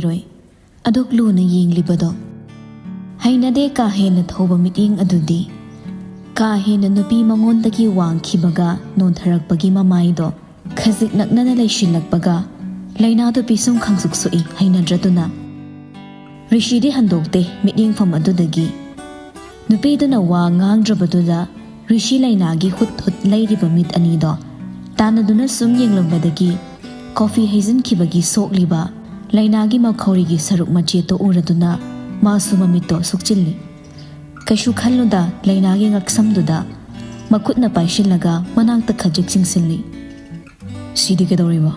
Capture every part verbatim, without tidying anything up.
ꯔꯣꯏ꯫ ꯑꯗꯨꯛ ꯂꯨꯅ ꯌꯦꯡꯂꯤꯕꯗꯣ꯫ ꯍꯩꯅꯗꯦ ꯀꯥ ꯍꯦꯟꯅ ꯊꯧꯕ ꯃꯤꯠꯌꯦꯡ ꯑꯗꯨꯗꯤ꯫ ꯀꯥ ꯍꯦꯟꯅ ꯅꯨꯄꯤ ꯃꯉꯣꯟꯗꯒꯤ ꯋꯥꯡꯈꯤꯕꯒ ꯅꯣꯟꯊꯔꯛꯄꯒꯤ ꯃꯃꯥꯏꯗꯣ ꯈꯖꯤꯛ ꯅꯛꯅꯅ ꯂꯩꯁꯤꯜꯂꯛꯄꯒ ꯂꯩꯅꯥꯗꯨ ꯄꯤꯁꯨꯝ ꯈꯪꯁꯨꯛ ꯁꯨꯛꯏ ꯍꯩꯅꯗ꯭ꯔꯗꯨꯅ꯫ ꯔꯤꯁꯤꯗꯤ ꯍꯟꯗꯣꯛꯇꯦ ꯃꯤꯠꯌꯦꯡꯐꯝ ꯑꯗꯨꯗꯒꯤ꯫ ꯅꯨꯄꯤꯗꯨꯅ ꯋꯥ ꯉꯥꯡꯗ꯭ꯔꯕꯗꯨꯗ ꯔꯤꯁꯤ ꯂꯩꯅꯥꯒꯤ ꯍꯨꯠ ꯍꯨꯠ ꯂꯩꯔꯤꯕ ꯃꯤꯠ ꯑꯅꯤꯗꯣ ꯇꯥꯟꯅꯗꯨꯅ ꯁꯨꯝ ꯌꯦꯡꯂꯝꯕꯗꯒꯤ ꯀꯣꯐꯤ ꯍꯩꯖꯤꯟꯈꯤꯕꯒꯤ ꯁꯣꯛꯂꯤꯕ ꯂꯩꯅꯥꯒꯤ ꯃꯈꯧꯔꯤꯒꯤ ꯁꯔꯨꯛ ꯃꯆꯦꯠꯇꯣ ꯎꯔꯗꯨꯅ ꯃꯥꯁꯨ ꯃꯃꯤꯠꯇꯣ ꯁꯨꯛꯆꯤꯜꯂꯤ꯫ ꯀꯩꯁꯨ ꯈꯜꯂꯨꯗ ꯂꯩꯅꯥꯒꯤ ꯉꯛꯁꯝꯗꯨꯗ ꯃꯈꯨꯠꯅ ꯄꯥꯏꯁꯤꯜꯂꯒ ꯃꯅꯥꯛꯇ ꯈꯖꯤꯛ ꯆꯤꯡꯁꯤꯜꯂꯤ꯫ "ꯁꯤꯗꯤ ꯀꯩꯗꯧꯔꯤꯕ?"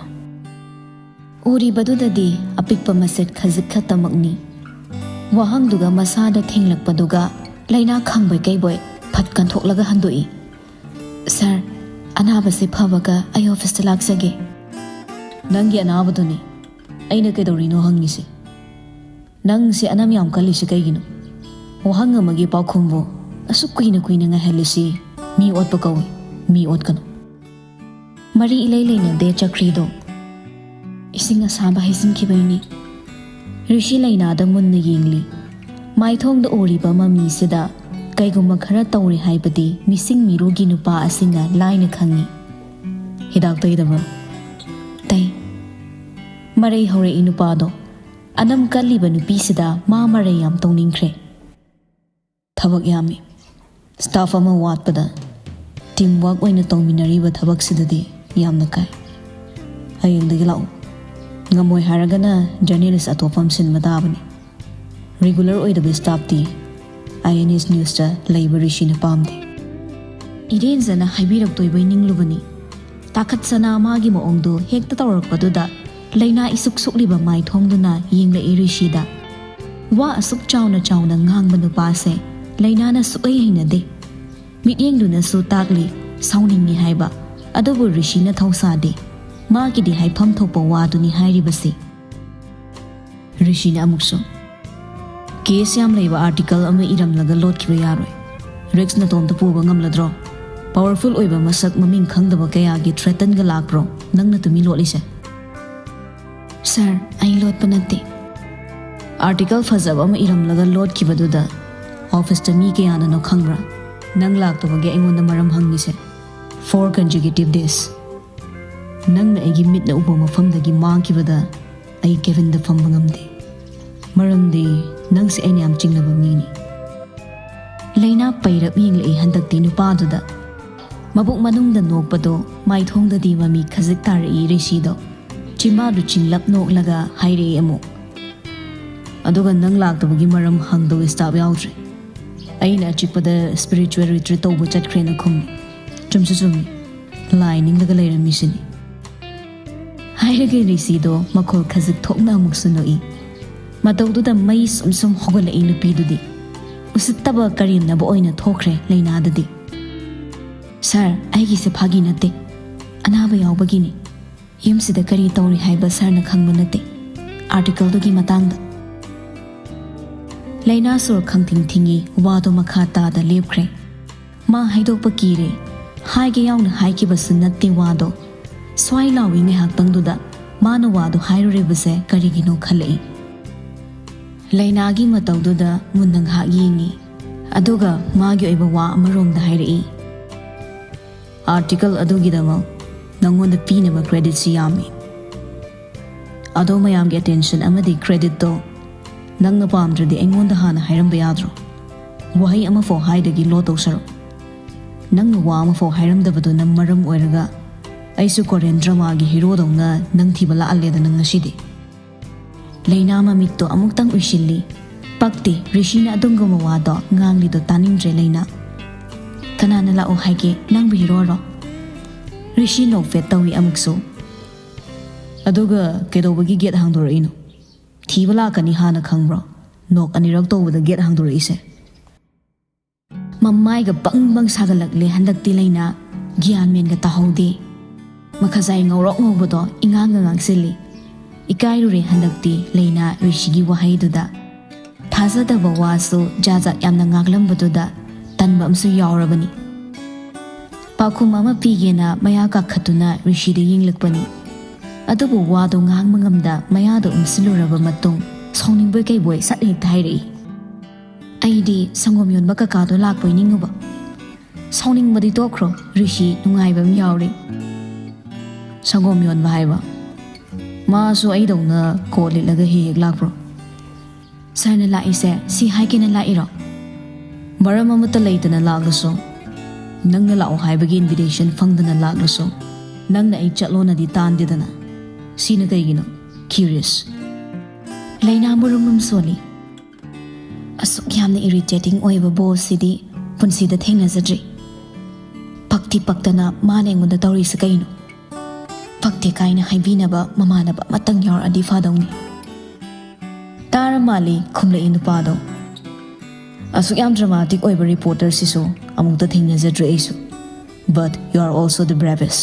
ꯎꯔꯤꯕꯗꯨꯗꯗꯤ ꯑꯄꯤꯛꯄ ꯃꯁꯦꯠ ꯈꯖꯤꯛ ꯈꯛꯇꯃꯛꯅꯤ꯫ ꯋꯥꯍꯪꯗꯨꯒ ꯃꯁꯥꯗ ꯊꯦꯡꯂꯛꯄꯗꯨꯒ ꯂꯩꯅꯥ ꯈꯪꯕꯣꯏ ꯀꯩꯕꯣꯏ ꯐꯠ ꯀꯟꯊꯣꯛꯂꯒ ꯍꯟꯗꯣꯛꯏ꯫ "ꯁꯥꯔ, ꯑꯅꯥꯕꯁꯦ ꯐꯕꯒ ꯑꯩ ꯑꯣꯐꯤꯁꯇ ꯂꯥꯛꯆꯒꯦ꯫" "ꯅꯪꯒꯤ ꯑꯅꯥꯕꯗꯨꯅꯤ ꯑꯩꯅ ꯀꯩꯗꯧꯔꯤꯅꯣ ꯍꯪꯉꯤꯁꯦ꯫ ꯅꯪꯁꯦ ꯑꯅꯝ ꯌꯥꯝ ꯀꯜꯂꯤꯁꯦ ꯀꯩꯒꯤꯅꯣ? ꯋꯥꯍꯪ ꯑꯃꯒꯤ ꯄꯥꯎꯈꯨꯝꯕꯨ ꯑꯁꯨꯛ ꯀꯨꯏꯅ ꯀꯨꯏꯅ ꯉꯥꯏꯍꯜꯂꯤꯁꯤ ꯃꯤ ꯑꯣꯠꯄ ꯀꯧꯏ, ꯃꯤ ꯑꯣꯠꯀꯅꯨ꯫" ꯃꯔꯤ ꯏꯂꯩ ꯂꯩꯅꯗꯦ ꯆꯀ꯭ꯔꯤꯗꯣ꯫ "ꯏꯁꯤꯡ ꯑꯁꯥꯕ ꯍꯩꯖꯤꯟꯈꯤꯕꯩꯅꯤ꯫" ꯔꯤꯁꯤ ꯂꯩꯅꯥꯗ ꯃꯨꯟꯅ ꯌꯦꯡꯂꯤ꯫ ꯃꯥꯏꯊꯣꯡꯗ ꯎꯔꯤꯕ ꯃꯃꯤꯁꯤꯗ ꯀꯩꯒꯨꯝꯕ ꯈꯔ ꯇꯧꯔꯦ ꯍꯥꯏꯕꯗꯤ ꯃꯤꯁꯤꯡ ꯃꯤꯔꯨꯒꯤ ꯅꯨꯄꯥ ꯑꯁꯤꯅ ꯂꯥꯏꯅ ꯈꯪꯏ꯫ "ꯍꯤꯗꯥꯛ ꯇꯩꯗꯕ꯭ꯔꯣ?" "ꯇꯩ꯫" ꯃꯔꯩ ꯍꯧꯔꯛꯏ ꯅꯨꯄꯥꯗꯣ꯫ ꯑꯅꯝ ꯀꯜꯂꯤꯕ ꯅꯨꯄꯤꯁꯤꯗ ꯃꯥ ꯃꯔꯩ ꯌꯥꯝ ꯇꯧꯅꯤꯡꯈ꯭ꯔꯦ꯫ "ꯊꯕꯛ ꯌꯥꯝꯃꯤ꯫ ꯁ꯭ꯇꯥꯐ ꯑꯃ ꯋꯥꯠꯄꯗ ꯇꯤꯝ ꯋꯥꯔꯛ ꯑꯣꯏꯅ ꯇꯧꯃꯤꯟꯅꯔꯤꯕ ꯊꯕꯛꯁꯤꯗꯗꯤ ꯌꯥꯝꯅ ꯀꯥꯏ꯫ ꯍꯌꯦꯡꯗꯒꯤ ꯂꯥꯛꯎ꯫ ꯉꯝꯃꯣꯏ ꯍꯥꯏꯔꯒꯅ ꯖꯔꯅꯦꯂꯤꯁ ꯑꯇꯣꯞꯄ ꯑꯃ ꯁꯤꯟꯕ ꯇꯥꯕꯅꯤ꯫ ꯔꯤꯒꯨꯂꯔ ꯑꯣꯏꯗꯕ ꯁ꯭ꯇꯥꯐꯇꯤ ꯑꯥꯏ ꯑꯦꯟ ꯑꯦꯁ ꯅ꯭ꯌꯨꯁꯇ ꯂꯩꯕ ꯔꯤꯁꯤꯅ ꯄꯥꯝꯗꯦ꯫" ꯏꯔꯦꯟꯖꯅ ꯍꯥꯏꯕꯤꯔꯛꯇꯣꯏꯕꯣꯏ ꯅꯤꯡꯂꯨꯕꯅꯤ꯫ ꯇꯥꯈꯠꯆꯅ ꯃꯥꯒꯤ ꯃꯑꯣꯡꯗꯨ ꯍꯦꯛꯇ ꯇꯧꯔꯛꯄꯗꯨꯗ ꯂꯩꯅꯥ ꯏꯁꯨꯛ ꯁꯨꯛꯂꯤꯕ ꯃꯥꯏꯊꯣꯡꯗꯨꯅ ꯌꯦꯡꯂꯛꯏ ꯔꯤꯁꯤꯗ꯫ ꯋꯥ ꯑꯁꯨꯛ ꯆꯥꯎꯅ ꯆꯥꯎꯅ ꯉꯥꯡꯕ ꯅꯨꯄꯥꯁꯦ ꯂꯩꯅꯥꯅ ꯁꯨꯛꯍꯩ ꯍꯩꯅꯗꯦ꯫ ꯃꯤꯠꯌꯦꯡꯗꯨꯅꯁꯨ ꯇꯥꯛꯂꯤ ꯁꯥꯎꯅꯤꯡꯉꯤ ꯍꯥꯏꯕ, ꯑꯗꯨꯕꯨ ꯔꯤꯁꯤꯅ ꯊꯧꯁꯥꯗꯦ꯫ ꯃꯥꯒꯤꯗꯤ ꯍꯥꯏꯐꯝ ꯊꯣꯛꯄ ꯋꯥꯗꯨꯅꯤ ꯍꯥꯏꯔꯤꯕꯁꯤ꯫ ꯔꯤꯁꯤꯅ ꯑꯃꯨꯛꯁꯨ, "ꯀꯦꯁ ꯌꯥꯝ ꯂꯩꯕ ꯑꯥꯔꯇꯤꯀꯜ ꯑꯃ ꯏꯔꯝꯂꯒ ꯂꯣꯠꯈꯤꯕ ꯌꯥꯔꯣꯏ꯫ ꯔꯤꯛꯁ ꯅꯇꯣꯝꯇ ꯄꯨꯕ ꯉꯝꯂꯗ꯭ꯔꯣ? ꯄꯥꯋꯔꯐꯨꯜ ꯑꯣꯏꯕ ꯃꯁꯛ ꯃꯃꯤꯡ ꯈꯪꯗꯕ ꯀꯌꯥꯒꯤ ꯊ꯭ꯔꯦꯇꯟꯒ ꯂꯥꯛꯄ꯭ꯔꯣ ꯅꯪꯅ ꯇꯨꯃꯤ ꯂꯣꯠꯂꯤꯁꯦ?" "ꯁꯥꯔ, ꯑꯩ ꯂꯣꯠꯄ ꯅꯠꯇꯦ꯫ ꯑꯥꯔꯇꯤꯀꯜ ꯐꯖꯕ ꯑꯃ ꯏꯔꯝꯂꯒ ꯂꯣꯠꯈꯤꯕꯗꯨꯗ ꯑꯣꯐꯤꯁꯇ ꯃꯤ ꯀꯌꯥꯅꯅꯣ ꯈꯪꯕ꯭ꯔꯥ? ꯅꯪ ꯂꯥꯛꯇꯕꯒꯤ ꯑꯩꯉꯣꯟꯗ ꯃꯔꯝ ꯍꯪꯉꯤꯁꯦ꯫ Four consecutive days꯫ ꯅꯪꯅ ꯑꯩꯒꯤ ꯃꯤꯠꯅ ꯎꯕ ꯃꯐꯝꯗꯒꯤ ꯃꯥꯡꯈꯤꯕꯗ ꯑꯩ ꯀꯦꯕꯤꯟꯗ ꯐꯝꯕ ꯉꯝꯗꯦ꯫ ꯃꯔꯝꯗꯤ ꯅꯪꯁꯦ ꯑꯩꯅ ꯌꯥꯝ ꯆꯤꯡꯅꯕ ꯃꯤꯅꯤ꯫ ꯂꯩꯅꯥ ꯄꯩꯔꯞ ꯌꯦꯡꯂꯛꯏ ꯍꯟꯗꯛꯇꯤ ꯅꯨꯄꯥꯗꯨꯗ꯫ ꯃꯕꯨꯛ ꯃꯅꯨꯡꯗ ꯅꯣꯛꯄꯗꯣ ꯃꯥꯏꯊꯣꯡꯗꯗꯤ ꯃꯃꯤ ꯈꯖꯤꯛ ꯇꯥꯔꯛꯏ ꯔꯤꯁꯤꯗꯣ꯫ ꯆꯤꯝꯕꯥꯜꯗꯨ ꯆꯤꯡꯂꯞ ꯅꯣꯛꯂꯒ ꯍꯥꯏꯔꯛꯏ ꯑꯃꯨꯛ꯫ ꯑꯗꯨꯒ ꯅꯪ ꯂꯥꯛꯇꯕꯒꯤ ꯃꯔꯝ ꯍꯪꯗꯧ ꯁ꯭ꯇꯥꯐ ꯌꯥꯎꯗ꯭ꯔꯦ꯫ ꯑꯩꯅ ꯑꯆꯤꯛꯄꯗ ꯁ꯭ꯄꯤꯔꯤꯆꯨꯋꯦꯜ ꯔꯤꯇ꯭ꯔꯤꯠ ꯇꯧꯕ ꯆꯠꯈ꯭ꯔꯦꯅ ꯈꯨꯝꯃꯤ꯫ ꯆꯨꯝꯁꯨ ꯆꯨꯝꯃꯤ꯫ ꯂꯥꯏ ꯅꯤꯡꯂꯒ ꯂꯩꯔꯝꯃꯤꯁꯤꯅꯤ꯫ ꯍꯥꯏꯔꯒ ꯔꯤꯁꯤꯗꯣ ꯃꯈꯣꯜ ꯈꯖꯤꯛ ꯊꯣꯛꯅ ꯑꯃꯨꯛꯁꯨ ꯅꯣꯛꯏ꯫ ꯃꯇꯧꯗꯨꯗ ꯃꯩ ꯁꯨꯝ ꯁꯨꯝ ꯍꯧꯒꯠꯂꯛꯏ ꯅꯨꯄꯤꯗꯨꯗꯤ꯫ ꯎꯁꯤꯠꯇꯕ ꯀꯔꯦꯝꯅꯕ ꯑꯣꯏꯅ ꯊꯣꯛꯈ꯭ꯔꯦ ꯂꯩꯅꯥꯗꯗꯤ꯫ "ꯁꯥꯔ, ꯑꯩꯒꯤꯁꯦ ꯐꯥꯒꯤ ꯅꯠꯇꯦ꯫ ꯑꯅꯥꯕ ꯌꯥꯎꯕꯒꯤꯅꯤ꯫ ꯌꯨꯝꯁꯤꯗ ꯀꯔꯤ ꯇꯧꯔꯤ ꯍꯥꯏꯕ ꯁꯥꯔꯅ ꯈꯪꯕ ꯅꯠꯇꯦ꯫ ꯑꯥꯔꯇꯤꯀꯜꯗꯨꯒꯤ ꯃꯇꯥꯡꯗ꯫" ꯂꯩꯅꯥ ꯁꯣꯔ ꯈꯪꯊꯤꯡ ꯊꯤꯡꯉꯤ, ꯋꯥꯗꯣ ꯃꯈꯥ ꯇꯥꯗ ꯂꯦꯞꯈ꯭ꯔꯦ꯫ ꯃꯥ ꯍꯥꯏꯗꯣꯛꯄ ꯀꯤꯔꯦ꯫ ꯍꯥꯏꯒꯦ ꯌꯥꯎꯅ ꯍꯥꯏꯈꯤꯕꯁꯨ ꯅꯠꯇꯦ ꯋꯥꯗꯣ꯫ ꯁ꯭ꯋꯥꯏ ꯂꯥꯎꯏ ꯉꯥꯏꯍꯥꯛꯇꯪꯗꯨꯗ ꯃꯥꯅ ꯋꯥꯗꯣ ꯍꯥꯏꯔꯨꯔꯤꯕꯁꯦ ꯀꯔꯤꯒꯤꯅꯣ ꯈꯜꯂꯛꯏ꯫ ꯂꯩꯅꯥꯒꯤ ꯃꯇꯧꯗꯨꯗ ꯃꯨꯟꯅ ꯉꯥꯏꯍꯥꯛ ꯌꯦꯡꯉꯤ꯫ ꯑꯗꯨꯒ ꯃꯥꯒꯤ ꯑꯣꯏꯕ ꯋꯥ ꯑꯃꯔꯣꯝꯗ ꯍꯥꯏꯔꯛꯏ꯫ "ꯑꯥꯔꯇꯤꯀꯜ ꯑꯗꯨꯒꯤꯗꯃꯛ ꯅꯪꯉꯣꯟꯗ ꯄꯤꯅꯕ ꯀ꯭ꯔꯦꯗꯤꯠꯁꯤ ꯌꯥꯝꯃꯤ꯫ ꯑꯗꯣ ꯃꯌꯥꯝꯒꯤ ꯑꯦꯇꯦꯟꯁꯟ ꯑꯃꯗꯤ ꯀ꯭ꯔꯦꯗꯤꯠꯇꯣ ꯅꯪꯅ ꯄꯥꯝꯗ꯭ꯔꯗꯤ ꯑꯩꯉꯣꯟꯗ ꯍꯥꯟꯅ ꯍꯥꯏꯔꯝꯕ ꯌꯥꯗ꯭ꯔꯣ? ꯋꯥꯍꯩ ꯑꯃꯐꯥꯎ ꯍꯥꯏꯗꯒꯤ ꯂꯣ ꯇꯧꯁꯔꯣ꯫ ꯅꯪꯅ ꯋꯥ ꯑꯃꯐꯥꯎ ꯍꯥꯏꯔꯝꯗꯕꯗꯨꯅ ꯃꯔꯝ ꯑꯣꯏꯔꯒ ꯑꯩꯁꯨ ꯀꯣꯔꯤꯌꯟ ꯗ꯭ꯔꯃꯥꯒꯤ ꯍꯤꯔꯣꯗꯧꯅ ꯅꯪ ꯊꯤꯕ ꯂꯥꯛꯍꯜꯂꯦꯗꯅ ꯉꯁꯤꯗꯤ꯫" ꯂꯩꯅꯥ ꯃꯃꯤꯠꯇꯣ ꯑꯃꯨꯛꯇꯪ ꯎꯏꯁꯤꯜꯂꯤ꯫ ꯄꯛꯇꯦ, ꯔꯤꯁꯤꯅ ꯑꯗꯨꯒꯨꯝꯕ ꯋꯥꯗꯣ ꯉꯥꯡꯂꯤꯗꯣ ꯇꯥꯅꯤꯡꯗ꯭ꯔꯦ ꯂꯩꯅꯥ꯫ "ꯀꯅꯥꯅ ꯂꯥꯛꯑꯣ ꯍꯥꯏꯒꯦ? ꯅꯪꯕꯨ ꯍꯤꯔꯣꯔꯣ?" ꯔꯤꯁꯤ ꯅꯣꯛꯐꯦꯠ ꯇꯧꯏ ꯑꯃꯨꯛꯁꯨ꯫ "ꯑꯗꯨꯒ ꯀꯩꯗꯧꯕꯒꯤ ꯒꯦꯠ ꯍꯥꯡꯗꯣꯔꯛꯏꯅꯣ? ꯊꯤꯕ ꯂꯥꯛꯀꯅꯤ ꯍꯥꯟꯅ ꯈꯪꯕ꯭ꯔꯣ? ꯅꯣꯛ ꯑꯅꯤꯔꯛ ꯇꯧꯕꯗ ꯒꯦꯠ ꯍꯥꯡꯗꯣꯔꯛꯏꯁꯦ꯫" ꯃꯃꯥꯏꯒ ꯕꯪ ꯕꯪ ꯁꯥꯒꯠꯂꯛꯂꯦ ꯍꯟꯗꯛꯇꯤ ꯂꯩꯅꯥ꯫ ꯒ꯭ꯌꯥꯟ ꯃꯦꯟꯒ ꯇꯥꯍꯧꯗꯦ꯫ ꯃꯈꯖꯥꯏ ꯉꯧꯔꯣꯛ ꯉꯧꯕꯗꯣ ꯏꯉꯥꯡꯒ ꯉꯥꯡꯁꯤꯜꯂꯤ꯫ ꯏꯀꯥꯏꯔꯨꯔꯦ ꯍꯟꯗꯛꯇꯤ ꯂꯩꯅꯥ ꯔꯤꯁꯤꯒꯤ ꯋꯥꯍꯩꯗꯨꯗ꯫ ꯊꯥꯖꯗꯕ ꯋꯥꯁꯨ ꯖꯥꯠ ꯖꯥꯠ ꯌꯥꯝꯅ ꯉꯥꯡꯂꯝꯕꯗꯨꯗ ꯇꯟꯕ ꯑꯃꯁꯨ ꯌꯥꯎꯔꯕꯅꯤ꯫ ꯄꯥꯎꯈꯨꯝ ꯑꯃ ꯄꯤꯒꯦꯅ ꯃꯌꯥ ꯀꯥꯈꯠꯇꯨꯅ ꯔꯤꯁꯤꯗ ꯌꯦꯡꯂꯛꯄꯅꯤ꯫ ꯑꯗꯨꯕꯨ ꯋꯥꯗꯨ ꯉꯥꯡꯕ ꯉꯝꯗ ꯃꯌꯥꯗ ꯎꯝꯁꯤꯜꯂꯨꯔꯕ ꯃꯇꯨꯡ ꯁꯥꯎꯅꯤꯡꯕꯣꯏ ꯀꯩꯕꯣꯏ ꯁꯠ ꯍꯦꯛꯇ ꯍꯥꯏꯔꯛꯏ꯫ ꯑꯩꯗꯤ ꯁꯪꯒꯣꯝ ꯌꯣꯟꯕ ꯀꯀꯥꯗꯣ ꯂꯥꯛꯄꯣꯏ ꯅꯤꯡꯉꯨꯕ꯫ ꯁꯥꯎꯅꯤꯡꯕꯗꯤ ꯇꯣꯛꯈ꯭ꯔꯣ, ꯔꯤꯁꯤ ꯅꯨꯡꯉꯥꯏꯕ ꯑꯃ ꯌꯥꯎꯔꯤ꯫ ꯁꯪꯒꯣꯝ ꯌꯣꯟꯕ ꯍꯥꯏꯕ? ꯃꯥꯁꯨ ꯑꯩꯗꯧꯅ ꯀꯣꯠ ꯂꯤꯠꯂꯒ ꯍꯦꯛ ꯍꯦꯛ ꯂꯥꯛꯄ꯭ꯔꯣ? ꯁꯥꯔꯅ ꯂꯥꯛꯏꯁꯦ ꯁꯤ ꯍꯥꯏꯒꯦꯅ ꯂꯥꯛꯏꯔꯣ? ꯃꯔꯝ ꯑꯃꯠꯇ ꯂꯩꯇꯅ ꯂꯥꯛꯂꯁꯨ, ꯅꯪꯅ ꯂꯥꯛꯑꯣ ꯍꯥꯏꯕꯒꯤ ꯏꯟꯚꯤꯇꯦꯁꯟ ꯐꯪꯗꯅ ꯂꯥꯛꯂꯁꯨ, ꯅꯪꯅ ꯑꯩ ꯆꯠꯂꯣꯅꯗꯤ ꯇꯥꯟꯗꯦꯗꯅ꯫ ꯁꯤꯅ ꯀꯩꯒꯤꯅꯣ? Curious꯫ ꯂꯩꯅꯥ ꯃꯨꯔꯨꯝ ꯃꯨꯔꯨꯝ ꯁꯣꯜꯂꯤ꯫ ꯑꯁꯨꯛ ꯌꯥꯝꯅ ꯏꯔꯤꯇꯦꯇꯤꯡ ꯑꯣꯏꯕ ꯕꯣꯁꯁꯤꯗꯤ ꯄꯨꯟꯁꯤꯗ ꯊꯦꯡꯅꯖꯗ꯭ꯔꯤ꯫ ꯄꯛꯇꯤ ꯄꯛꯇꯅ ꯃꯥꯅ ꯑꯩꯉꯣꯟꯗ ꯇꯧꯔꯤꯁꯦ ꯀꯩꯅꯣ? ꯄꯛꯇꯦ ꯀꯥꯏꯅ ꯍꯥꯏꯕꯤꯅꯕ ꯃꯃꯥꯟꯅꯕ ꯑꯃꯇꯪ ꯌꯥꯎꯔꯛꯑꯗꯤ ꯐꯗꯧꯅꯤ꯫ ꯇꯥꯔ ꯃꯥꯜꯂꯤ ꯈꯨꯝꯂꯛꯏ ꯅꯨꯄꯥꯗꯣ꯫ ꯑꯁꯨꯛ ꯌꯥꯝ ꯗ꯭ꯔꯃꯥꯇꯤꯛ ꯑꯣꯏꯕ ꯔꯤꯄꯣꯔꯇꯔꯁꯤꯁꯨ ꯑꯃꯨꯛꯇ ꯊꯦꯡꯅꯖꯗ꯭ꯔꯤ ꯑꯩꯁꯨ꯫ But you are also the bravest꯫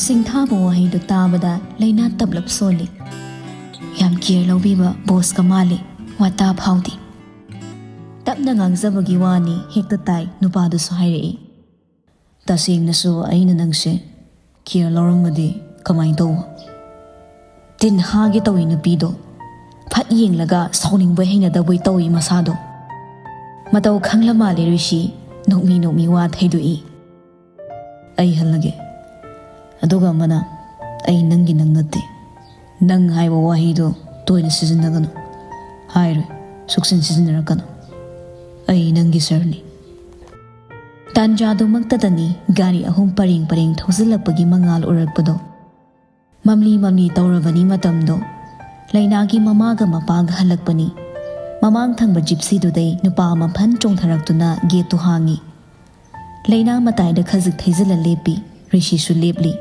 ꯁꯤꯡꯊꯥꯕ ꯋꯥꯍꯩꯗꯨ ꯇꯥꯕꯗ ꯂꯩꯅꯥ ꯇꯞꯂꯞ ꯁꯣꯜꯂꯤ꯫ ꯌꯥꯝ ꯀꯤꯌꯔ ꯂꯧꯕꯤꯕ ꯕꯣꯁꯀ ꯃꯥꯜꯂꯤ꯫ ꯋꯥꯇꯥ ꯐꯥꯎꯗꯦ꯫ ꯇꯞꯅ ꯉꯥꯡꯖꯕꯒꯤ ꯋꯥꯅꯤ ꯍꯦꯛꯇ ꯇꯥꯏ ꯅꯨꯄꯥꯗꯨꯁꯨ ꯍꯥꯏꯔꯛꯏ꯫ ꯇꯁꯦꯡꯅꯁꯨ ꯑꯩꯅ ꯅꯪꯁꯦ ꯀꯤꯌꯔ ꯂꯧꯔꯝꯃꯗꯤ ꯀꯃꯥꯏꯅ ꯇꯧꯕ? ꯇꯤꯟ ꯍꯥꯒꯦ ꯇꯧꯏ ꯅꯨꯄꯤꯗꯣ꯫ ꯐꯠ ꯌꯦꯡꯂꯒ ꯁꯥꯎꯅꯤꯡꯕꯣꯏ ꯍꯩꯅꯗꯕꯣꯏ ꯇꯧꯏ ꯃꯁꯥꯗꯣ꯫ ꯃꯇꯧ ꯈꯪꯂ ꯃꯥꯜꯂꯦ ꯔꯤꯁꯤ꯫ ꯅꯣꯛꯃꯤ ꯅꯣꯛꯃꯤ ꯋꯥ ꯊꯩꯗꯣꯛꯏ꯫ ꯑꯩ ꯍꯜꯂꯒꯦ꯫ ꯑꯗꯨꯒ ꯑꯃꯅ, "ꯑꯩ ꯅꯪꯒꯤ ꯅꯪ ꯅꯠꯇꯦ꯫ ꯅꯪ ꯍꯥꯏꯕ ꯋꯥꯍꯩꯗꯣ ꯇꯣꯏꯅ ꯁꯤꯖꯤꯟꯅꯒꯅꯨ꯫ ꯍꯥꯏꯔꯣꯏ, ꯁꯨꯛꯁꯤꯟ ꯁꯤꯖꯤꯟꯅꯔꯛꯀꯅꯨ꯫ ꯑꯩ ꯅꯪꯒꯤ ꯁꯥꯔꯅꯤ꯫" ꯇꯥꯟꯖꯥꯗꯨꯃꯛꯇꯗꯅꯤ ꯒꯥꯔꯤ ꯑꯍꯨꯝ ꯄꯔꯦꯡ ꯄꯔꯦꯡ ꯊꯧꯖꯤꯜꯂꯛꯄꯒꯤ ꯃꯉꯥꯜ ꯎꯔꯛꯄꯗꯣ꯫ ꯃꯝꯂꯤ ꯃꯝꯂꯤ ꯇꯧꯔꯕꯅꯤ ꯃꯇꯝꯗꯣ꯫ ꯂꯩꯅꯥꯒꯤ ꯃꯃꯥꯒ ꯃꯄꯥꯒ ꯍꯜꯂꯛꯄꯅꯤ꯫ ꯃꯃꯥꯡ ꯊꯪꯕ ꯖꯤꯞꯁꯤꯗꯨꯗꯩ ꯅꯨꯄꯥ ꯑꯃ ꯐꯟ ꯆꯣꯡꯊꯔꯛꯇꯨꯅ ꯒꯦꯠꯇꯨ ꯍꯥꯡꯉꯤ꯫ ꯂꯩꯅꯥ ꯃꯇꯥꯏꯗ ꯈꯖꯤꯛ ꯊꯩꯖꯤꯜꯂ ꯂꯦꯞꯄꯤ꯫ ꯔꯤꯁꯤꯁꯨ ꯂꯦꯞꯂꯤ꯫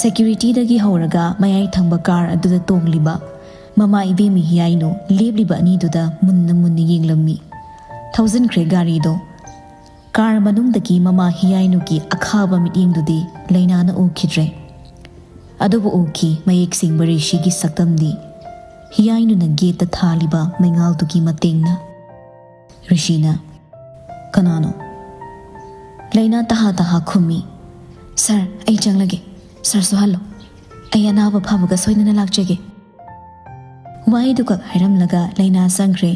ꯁꯦꯀ꯭ꯌꯨꯔꯤꯇꯤꯗꯒꯤ ꯍꯧꯔꯒ ꯃꯌꯥꯏ ꯊꯪꯕ ꯀꯥꯔ ꯑꯗꯨꯗ ꯇꯣꯡꯂꯤꯕ ꯃꯃꯥ ꯏꯕꯦꯝꯃ ꯍꯤꯌꯥꯏꯅꯨ ꯂꯦꯞꯂꯤꯕ ꯑꯅꯤꯗꯨꯗ ꯃꯨꯟꯅ ꯃꯨꯟꯅ ꯌꯦꯡꯂꯝꯃꯤ꯫ ꯊꯧꯖꯤꯟꯈ꯭ꯔꯦ ꯒꯥꯔꯤꯗꯣ꯫ ꯀꯥꯔ ꯃꯅꯨꯡꯗꯒꯤ ꯃꯃꯥ ꯍꯤꯌꯥꯏꯅꯨꯒꯤ ꯑꯈꯥꯕ ꯃꯤꯠꯌꯦꯡꯗꯨꯗꯤ ꯂꯩꯅꯥꯅ ꯎꯈꯤꯗ꯭ꯔꯦ꯫ ꯑꯗꯨꯕꯨ ꯎꯈꯤ ꯃꯌꯦꯛ ꯁꯦꯡꯕ ꯔꯤꯁꯤꯒꯤ ꯁꯛꯇꯝꯗꯤ, ꯍꯤꯌꯥꯏꯅꯨꯅ ꯒꯦꯠꯇ ꯊꯥꯜꯂꯤꯕ ꯃꯩꯉꯥꯜꯗꯨꯒꯤ ꯃꯇꯦꯡꯅ꯫ ꯔꯤꯁꯤꯅ, "ꯀꯅꯥꯅꯣ?" ꯂꯩꯅꯥ ꯇꯍꯥ ꯇꯍꯥ ꯈꯨꯝꯃꯤ, "ꯁꯥꯔ, ꯑꯩ ꯆꯪꯂꯒꯦ꯫ ꯁꯥꯔꯁꯨ ꯍꯜꯂꯣ꯫ ꯑꯩ ꯑꯅꯥꯕ ꯐꯕꯒ ꯁꯣꯏꯗꯅ ꯂꯥꯛꯆꯒꯦ꯫" ꯋꯥꯍꯩꯗꯨꯈꯛ ꯍꯥꯏꯔꯝꯂꯒ ꯂꯩꯅꯥ ꯆꯪꯈ꯭ꯔꯦ꯫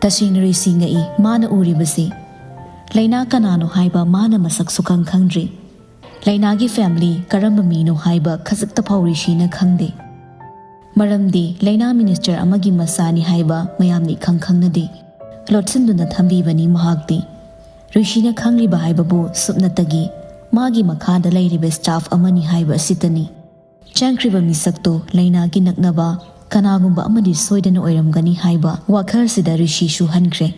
ꯇꯁꯦꯡꯅ ꯔꯤꯁꯤ ꯉꯛꯏ ꯃꯥꯅ ꯎꯔꯤꯕꯁꯤ꯫ ꯂꯩꯅꯥ ꯀꯅꯥꯅꯣ ꯍꯥꯏꯕ ꯃꯥꯅ ꯃꯁꯛ ꯁꯨꯈꯪ ꯈꯪꯗ꯭ꯔꯤ꯫ ꯂꯩꯅꯥꯒꯤ ꯐꯦꯃꯤꯂꯤ ꯀꯔꯝꯕ ꯃꯤꯅꯣ ꯍꯥꯏꯕ ꯈꯖꯤꯛꯇ ꯐꯥꯎ ꯔꯤꯁꯤꯅ ꯈꯪꯗꯦ꯫ ꯃꯔꯝꯗꯤ ꯂꯩꯅꯥ ꯃꯤꯅꯤꯁꯇꯔ ꯑꯃꯒꯤ ꯃꯆꯥꯅꯤ ꯍꯥꯏꯕ ꯃꯌꯥꯝꯅ ꯏꯈꯪ ꯈꯪꯅꯗꯦ꯫ ꯂꯣꯠꯁꯤꯟꯗꯨꯅ ꯊꯝꯕꯤꯕꯅꯤ ꯃꯍꯥꯛꯇꯤ꯫ ꯔꯤꯁꯤꯅ ꯈꯪꯂꯤꯕ ꯍꯥꯏꯕꯕꯨ ꯁꯨꯞꯅꯇꯒꯤ ꯃꯥꯒꯤ ꯃꯈꯥꯗ ꯂꯩꯔꯤꯕ ꯁ꯭ꯇꯥꯐ ꯑꯃꯅꯤ ꯍꯥꯏꯕ ꯑꯁꯤꯇꯅꯤ꯫ ꯆꯪꯈ꯭ꯔꯤꯕ ꯃꯤꯁꯛꯇꯨ ꯂꯩꯅꯥꯒꯤ ꯅꯛꯅꯕ ꯀꯅꯥꯒꯨꯝꯕ ꯑꯃꯗꯤ ꯁꯣꯏꯗꯅ ꯑꯣꯏꯔꯝꯒꯅꯤ ꯍꯥꯏꯕ ꯋꯥꯈꯜꯁꯤꯗ ꯔꯤꯁꯤꯁꯨ ꯍꯟꯈ꯭ꯔꯦ꯫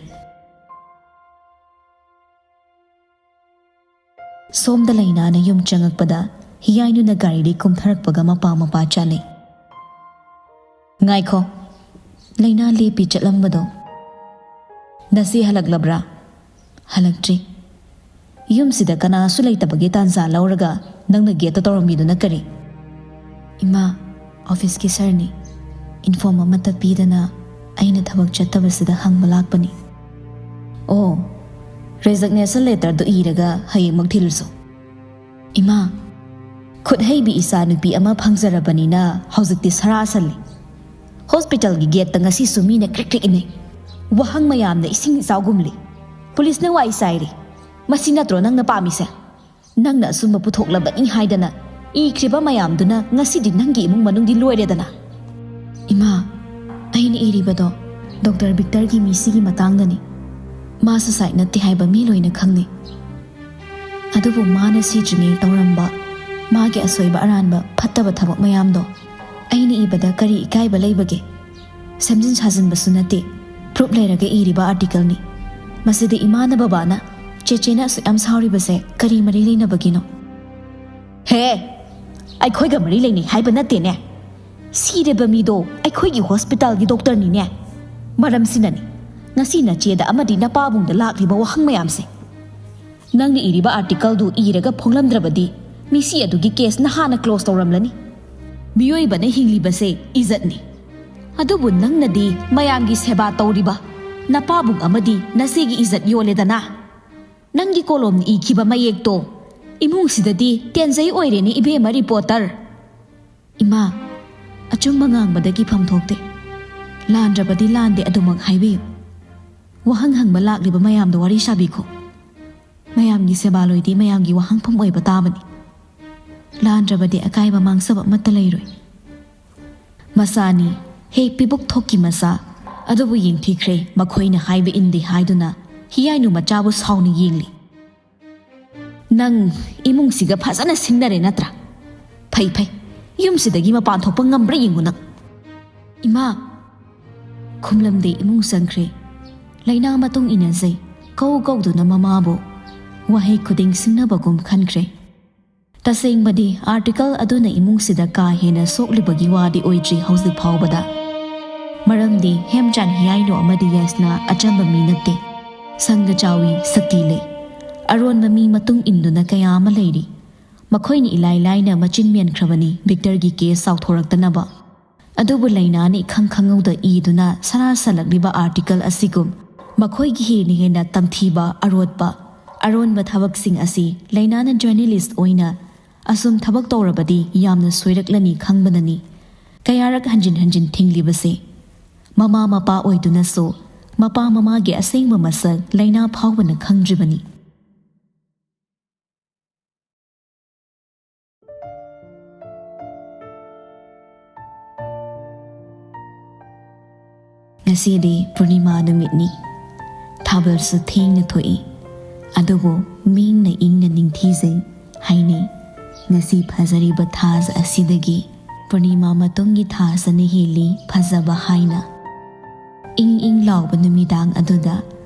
ꯁꯣꯝꯗ ꯂꯩꯅꯥꯅ ꯌꯨꯝ ꯆꯪꯉꯛꯄꯗ ꯍꯤꯌꯥꯏꯅꯨꯅ ꯒꯥꯔꯤꯗꯒꯤ ꯀꯨꯝꯊꯔꯛꯄꯒ ꯃꯄꯥ ꯃꯄꯥ ꯆꯥꯅꯩ꯫ "ꯉꯥꯏꯈꯣ," ꯂꯩꯅꯥ ꯂꯦꯞꯄꯤ ꯆꯠꯂꯝꯕꯗꯣ꯫ "ꯅꯁꯤ ꯍꯜꯂꯛꯂꯕ꯭ꯔꯥ?" "ꯍꯜꯂꯛꯇ꯭ꯔꯤ꯫ ꯌꯨꯝꯁꯤꯗ ꯀꯅꯥꯁꯨ ꯂꯩꯇꯕꯒꯤ ꯇꯥꯟꯖꯥ ꯂꯧꯔꯒ ꯅꯪꯅ ꯒꯦꯠꯇ ꯇꯧꯔꯝꯃꯤꯗꯨꯅ ꯀꯔꯤ?" "ꯏꯃꯥ, ꯑꯣꯐꯤꯁꯀꯤ ꯁꯥꯔꯅꯤ꯫ ꯏꯟꯐꯣꯔꯝ ꯑꯃꯠꯇ ꯄꯤꯗꯅ ꯑꯩꯅ ꯊꯕꯛ ꯆꯠꯇꯕꯁꯤꯗ ꯍꯪꯕ ꯂꯥꯛꯄꯅꯤ꯫" "ꯑꯣ, ꯔꯦꯖꯤꯒꯅꯦꯁꯟ ꯂꯦꯇꯔꯗꯨ ꯏꯔꯒ ꯍꯌꯦꯡꯃꯛ ꯊꯤꯜꯂꯨꯁꯣ꯫" "ꯏꯃꯥ, ꯈꯨꯠ ꯍꯩꯕꯤ ꯏꯆꯥ ꯅꯨꯄꯤ ꯑꯃ ꯐꯪꯖꯔꯕꯅꯤꯅ ꯍꯧꯖꯤꯛꯇꯤ ꯁꯔꯥ ꯁꯜꯂꯤ꯫ ꯍꯣꯁꯄꯤꯇꯥꯜꯒꯤ ꯒꯦꯠꯇ ꯉꯁꯤꯁꯨ ꯃꯤꯅ ꯀ꯭ꯔꯤꯛ ꯀ꯭ꯔꯤꯛ ꯏꯟꯅꯩ꯫ ꯋꯥꯍꯪ ꯃꯌꯥꯝꯅ ꯏꯁꯤꯡ ꯏꯆꯥꯎꯒꯨꯝꯂꯤ꯫ ꯄꯨꯂꯤꯁꯅ ꯋꯥꯏ ꯆꯥꯏꯔꯤ꯫ ꯃꯁꯤ ꯅꯠꯇ꯭ꯔꯣ ꯅꯪꯅ ꯄꯥꯝꯃꯤꯁꯦ? ꯅꯪꯅ ꯑꯆꯨꯝꯕ ꯄꯨꯊꯣꯛꯂꯕꯅꯤ ꯍꯥꯏꯗꯅ ꯏꯈ꯭ꯔꯤꯕ ꯃꯌꯥꯝꯗꯨꯅ ꯉꯁꯤꯗꯤ ꯅꯪꯒꯤ ꯏꯃꯨꯡ ꯃꯅꯨꯡꯗꯤ ꯂꯣꯏꯔꯦꯗꯅ꯫" "ꯏꯃꯥ, ꯑꯩꯅ ꯏꯔꯤꯕꯗꯣ ꯗꯣꯛꯇꯔ ꯕꯤꯛꯇꯔꯒꯤ ꯃꯤꯁꯤꯒꯤ ꯃꯇꯥꯡꯗꯅꯤ꯫ ꯃꯥ ꯁꯨꯁꯥꯏꯠ ꯅꯠꯇꯦ ꯍꯥꯏꯕ ꯃꯤ ꯂꯣꯏꯅ ꯈꯪꯅꯩ꯫ ꯑꯗꯨꯕꯨ ꯃꯥꯅ ꯁꯤꯗ꯭ꯔꯤꯉꯩ ꯇꯧꯔꯝꯕ ꯃꯥꯒꯤ ꯑꯁꯣꯏꯕ ꯑꯔꯥꯟꯕ ꯐꯠꯇꯕ ꯊꯕꯛ ꯃꯌꯥꯝꯗꯣ ꯑꯩꯅ ꯏꯕꯗ ꯀꯔꯤ ꯏꯀꯥꯏꯕ ꯂꯩꯕꯒꯦ? ꯁꯦꯝꯖꯤꯟ ꯁꯥꯖꯤꯟꯕꯁꯨ ꯅꯠꯇꯦ, ꯄ꯭ꯔꯨꯞ ꯂꯩꯔꯒ ꯏꯔꯤꯕ ꯑꯥꯔꯇꯤꯀꯜꯅꯤ꯫ ꯃꯁꯤꯗ ꯏꯃꯥꯅ ꯕꯕꯥꯅ, ꯆꯦꯆꯦꯅ ꯑꯁꯨꯛ ꯌꯥꯝ ꯁꯥꯎꯔꯤꯕꯁꯦ ꯀꯔꯤ ꯃꯔꯤ ꯂꯩꯅꯕꯒꯤꯅꯣ?" "ꯍꯦ, ꯑꯩꯈꯣꯏꯒ ꯃꯔꯤ ꯂꯩꯅꯩ ꯍꯥꯏꯕ ꯅꯠꯇꯦꯅꯦ꯫ ꯁꯤꯔꯕ ꯃꯤꯗꯣ ꯑꯩꯈꯣꯏꯒꯤ ꯍꯣꯁꯄꯤꯇꯥꯜꯒꯤ ꯗꯣꯛꯇꯔꯅꯤꯅꯦ꯫ ꯃꯔꯝꯁꯤꯅꯅꯤ ꯉꯁꯤ ꯅꯆꯦꯗ ꯑꯃꯗꯤ ꯅꯄꯥꯕꯨꯡꯗ ꯂꯥꯛꯂꯤꯕ ꯋꯥꯍꯪ ꯃꯌꯥꯝꯁꯦ꯫ ꯅꯪꯅ ꯏꯔꯤꯕ ꯑꯥꯔꯇꯤꯀꯜꯗꯨ ꯏꯔꯒ ꯐꯣꯡꯂꯝꯗ꯭ꯔꯕꯗꯤ ꯃꯤꯁꯤ ꯑꯗꯨꯒꯤ ꯀꯦꯁ ꯅꯍꯥꯟꯅ ꯀ꯭ꯂꯣꯖ ꯇꯧꯔꯝꯂꯅꯤ꯫ ꯃꯤꯑꯣꯏꯕꯅ ꯍꯤꯡꯂꯤꯕꯁꯦ ꯏꯖꯠꯅꯤ꯫ ꯑꯗꯨꯕꯨ ꯅꯪꯅꯗꯤ ꯃꯌꯥꯝꯒꯤ ꯁꯦꯕꯥ ꯇꯧꯔꯤꯕ ꯅꯄꯥꯕꯨꯡ ꯑꯃꯗꯤ ꯅꯆꯦꯒꯤ ꯏꯖꯠ ꯌꯣꯜꯂꯦꯗꯅ꯫ ꯅꯪꯒꯤ ꯀꯣꯂꯣꯝꯅ ꯏꯈꯤꯕ ꯃꯌꯦꯛꯇꯣ ꯏꯃꯨꯡꯁꯤꯗꯗꯤ ꯇꯦꯟꯖꯩ ꯑꯣꯏꯔꯦꯅꯦ ꯏꯕꯦꯝꯃ ꯔꯤꯄꯣꯔꯇꯔ꯫" "ꯏꯃꯥ, ꯑꯆꯨꯝꯕ ꯉꯥꯡꯕꯗ ꯀꯤꯐꯝ ꯊꯣꯛꯇꯦ꯫ ꯂꯥꯟꯗ꯭ꯔꯕꯗꯤ ꯂꯥꯟꯗꯦ ꯑꯗꯨꯃꯛ ꯍꯥꯏꯕꯤꯌꯨ꯫ ꯋꯥꯍꯪ ꯍꯪꯕ ꯂꯥꯛꯂꯤꯕ ꯃꯌꯥꯝꯗꯣ ꯋꯥꯔꯤ ꯁꯥꯕꯤꯈꯣ꯫ ꯃꯌꯥꯝꯒꯤ ꯁꯦꯕꯥꯂꯣꯏꯗꯤ ꯃꯌꯥꯝꯒꯤ ꯋꯥꯍꯪꯐꯝ ꯑꯣꯏꯕ ꯇꯥꯕꯅꯤ꯫ ꯂꯥꯟꯗ꯭ꯔꯕꯗꯤ ꯑꯀꯥꯏꯕ ꯃꯥꯡꯖꯕ ꯑꯃꯠꯇ ꯂꯩꯔꯣꯏ꯫ ꯃꯆꯥꯅꯤ, ꯍꯦꯛ ꯄꯤꯕꯨꯛ ꯊꯣꯛꯀꯤ ꯃꯆꯥ꯫ ꯑꯗꯨꯕꯨ ꯌꯦꯡꯊꯤꯈ꯭ꯔꯦ, ꯃꯈꯣꯏꯅ ꯍꯥꯏꯕ ꯏꯟꯗꯦ ꯍꯥꯏꯗꯨꯅ ꯍꯤꯌꯥꯏꯅꯨ ꯃꯆꯥꯕꯨ ꯁꯥꯎꯅ ꯌꯦꯡꯂꯤ꯫ ꯅꯪ ꯏꯃꯨꯡꯁꯤꯒ ꯐꯖꯅ ꯁꯤꯡꯅꯔꯦ ꯅꯠꯇ꯭ꯔꯥ? ꯐꯩ ꯐꯩ, ꯌꯨꯝꯁꯤꯗꯒꯤ ꯃꯄꯥꯟ ꯊꯣꯛꯄ ꯉꯝꯕ꯭ꯔꯥ ꯌꯦꯡꯉꯨ ꯅꯪ꯫ ꯏꯃꯥ! ꯈꯨꯝꯂꯝꯗꯦ, ꯏꯃꯨꯡ ꯆꯪꯈ꯭ꯔꯦ꯫ ꯂꯩꯅꯥ ꯃꯇꯨꯡ ꯏꯟꯅꯖꯩ, ꯀꯧ ꯀꯧꯗꯨꯅ ꯃꯃꯥꯕꯨ꯫ ꯋꯥꯍꯩ ꯈꯨꯗꯤꯡ ꯁꯤꯡꯅꯕꯒꯨꯝ ꯈꯟꯈ꯭ꯔꯦ꯫ ꯇꯁꯦꯡꯕꯗꯤ ꯑꯥꯔꯇꯤꯀꯜ ꯑꯗꯨꯅ ꯏꯃꯨꯡꯁꯤꯗ ꯀꯥ ꯍꯦꯟꯅ ꯁꯣꯛꯂꯤꯕꯒꯤ ꯋꯥꯗꯤ ꯑꯣꯏꯗ꯭ꯔꯤ ꯍꯧꯖꯤꯛ ꯐꯥꯎꯕꯗ꯫ ꯃꯔꯝꯗꯤ ꯍꯦꯝꯆꯥꯟ ꯍꯤꯌꯥꯏꯅꯨ ꯑꯃꯗꯤ ꯌꯥꯏꯁꯅꯥ ꯑꯆꯝꯕ ꯃꯤ ꯅꯠꯇꯦ꯫ ꯁꯪꯒ ꯆꯥꯎꯏ, ꯁꯛꯇꯤ ꯂꯩ꯫ ꯑꯔꯣꯟꯕ ꯃꯤ ꯃꯇꯨꯡ ꯏꯟꯗꯨꯅ ꯀꯌꯥ ꯑꯃ ꯂꯩꯔꯤ꯫ ꯃꯈꯣꯏꯅ ꯏꯂꯥꯏ ꯂꯥꯏꯅ ꯃꯆꯤꯟ ꯃꯦꯟꯈ꯭ꯔꯕꯅꯤ ꯚꯤꯛꯇꯔꯒꯤ ꯀꯦꯁ ꯆꯥꯎꯊꯣꯔꯛꯇꯅꯕ꯫ ꯑꯗꯨꯕꯨ ꯂꯩꯅꯥꯅ ꯏꯈꯪ ꯈꯪꯍꯧꯗ ꯏꯗꯨꯅ ꯁꯅꯥ ꯁꯜꯂꯛꯂꯤꯕ ꯑꯥꯔꯇꯤꯀꯜ ꯑꯁꯤꯒꯨꯝ ꯃꯈꯣꯏꯒꯤ ꯍꯦꯟꯅ ꯍꯦꯟꯅ ꯇꯝꯊꯤꯕ, ꯑꯔꯣꯠꯄ, ꯑꯔꯣꯟꯕ ꯊꯕꯛꯁꯤꯡ ꯑꯁꯤ ꯂꯩꯅꯥꯅ ꯖꯔꯅꯦꯂꯤꯁ ꯑꯣꯏꯅ ꯑꯁꯨꯝ ꯊꯕꯛ ꯇꯧꯔꯕꯗꯤ ꯌꯥꯝꯅ ꯁꯣꯏꯔꯛꯂꯅꯤ ꯈꯪꯕꯅꯅꯤ ꯀꯌꯥꯔꯛ ꯍꯟꯖꯤꯟ ꯍꯟꯖꯤꯟ ꯊꯤꯡꯂꯤꯕꯁꯦ꯫ ꯃꯃꯥ ꯃꯄꯥ ꯑꯣꯏꯗꯨꯅꯁꯨ ꯃꯄꯥ ꯃꯃꯥꯒꯤ ꯑꯁꯦꯡꯕ ꯃꯁꯛ ꯂꯩꯅꯥ ꯐꯥꯎꯕꯅ ꯈꯪꯗ꯭ꯔꯤꯕꯅꯤ꯫ ꯉꯁꯤꯗꯤ ꯄꯨꯔꯅꯤꯃꯥ ꯅꯨꯃꯤꯠꯅꯤ꯫ ꯊꯥꯕꯜꯁꯨ ꯊꯦꯡꯅ ꯊꯣꯛꯏ꯫ ꯑꯗꯨꯕꯨ ꯃꯤꯡꯅ ꯏꯪꯅ ꯅꯤꯡꯊꯤꯖꯩ ꯍꯥꯏꯅꯩ꯫ ꯉꯁꯤ ꯐꯖꯔꯤꯕ ꯊꯥꯖ ꯑꯁꯤꯗꯒꯤ ꯄꯨꯔꯅꯤꯃꯥ ꯃꯇꯨꯡꯒꯤ ꯊꯥꯖꯅ ꯍꯦꯜꯂꯤ ꯐꯖꯕ ꯍꯥꯏꯅ꯫ ꯏꯪ ꯏꯪ ꯂꯥꯎꯕ ꯅꯨꯃꯤꯗꯥꯡ ꯑꯗꯨꯗ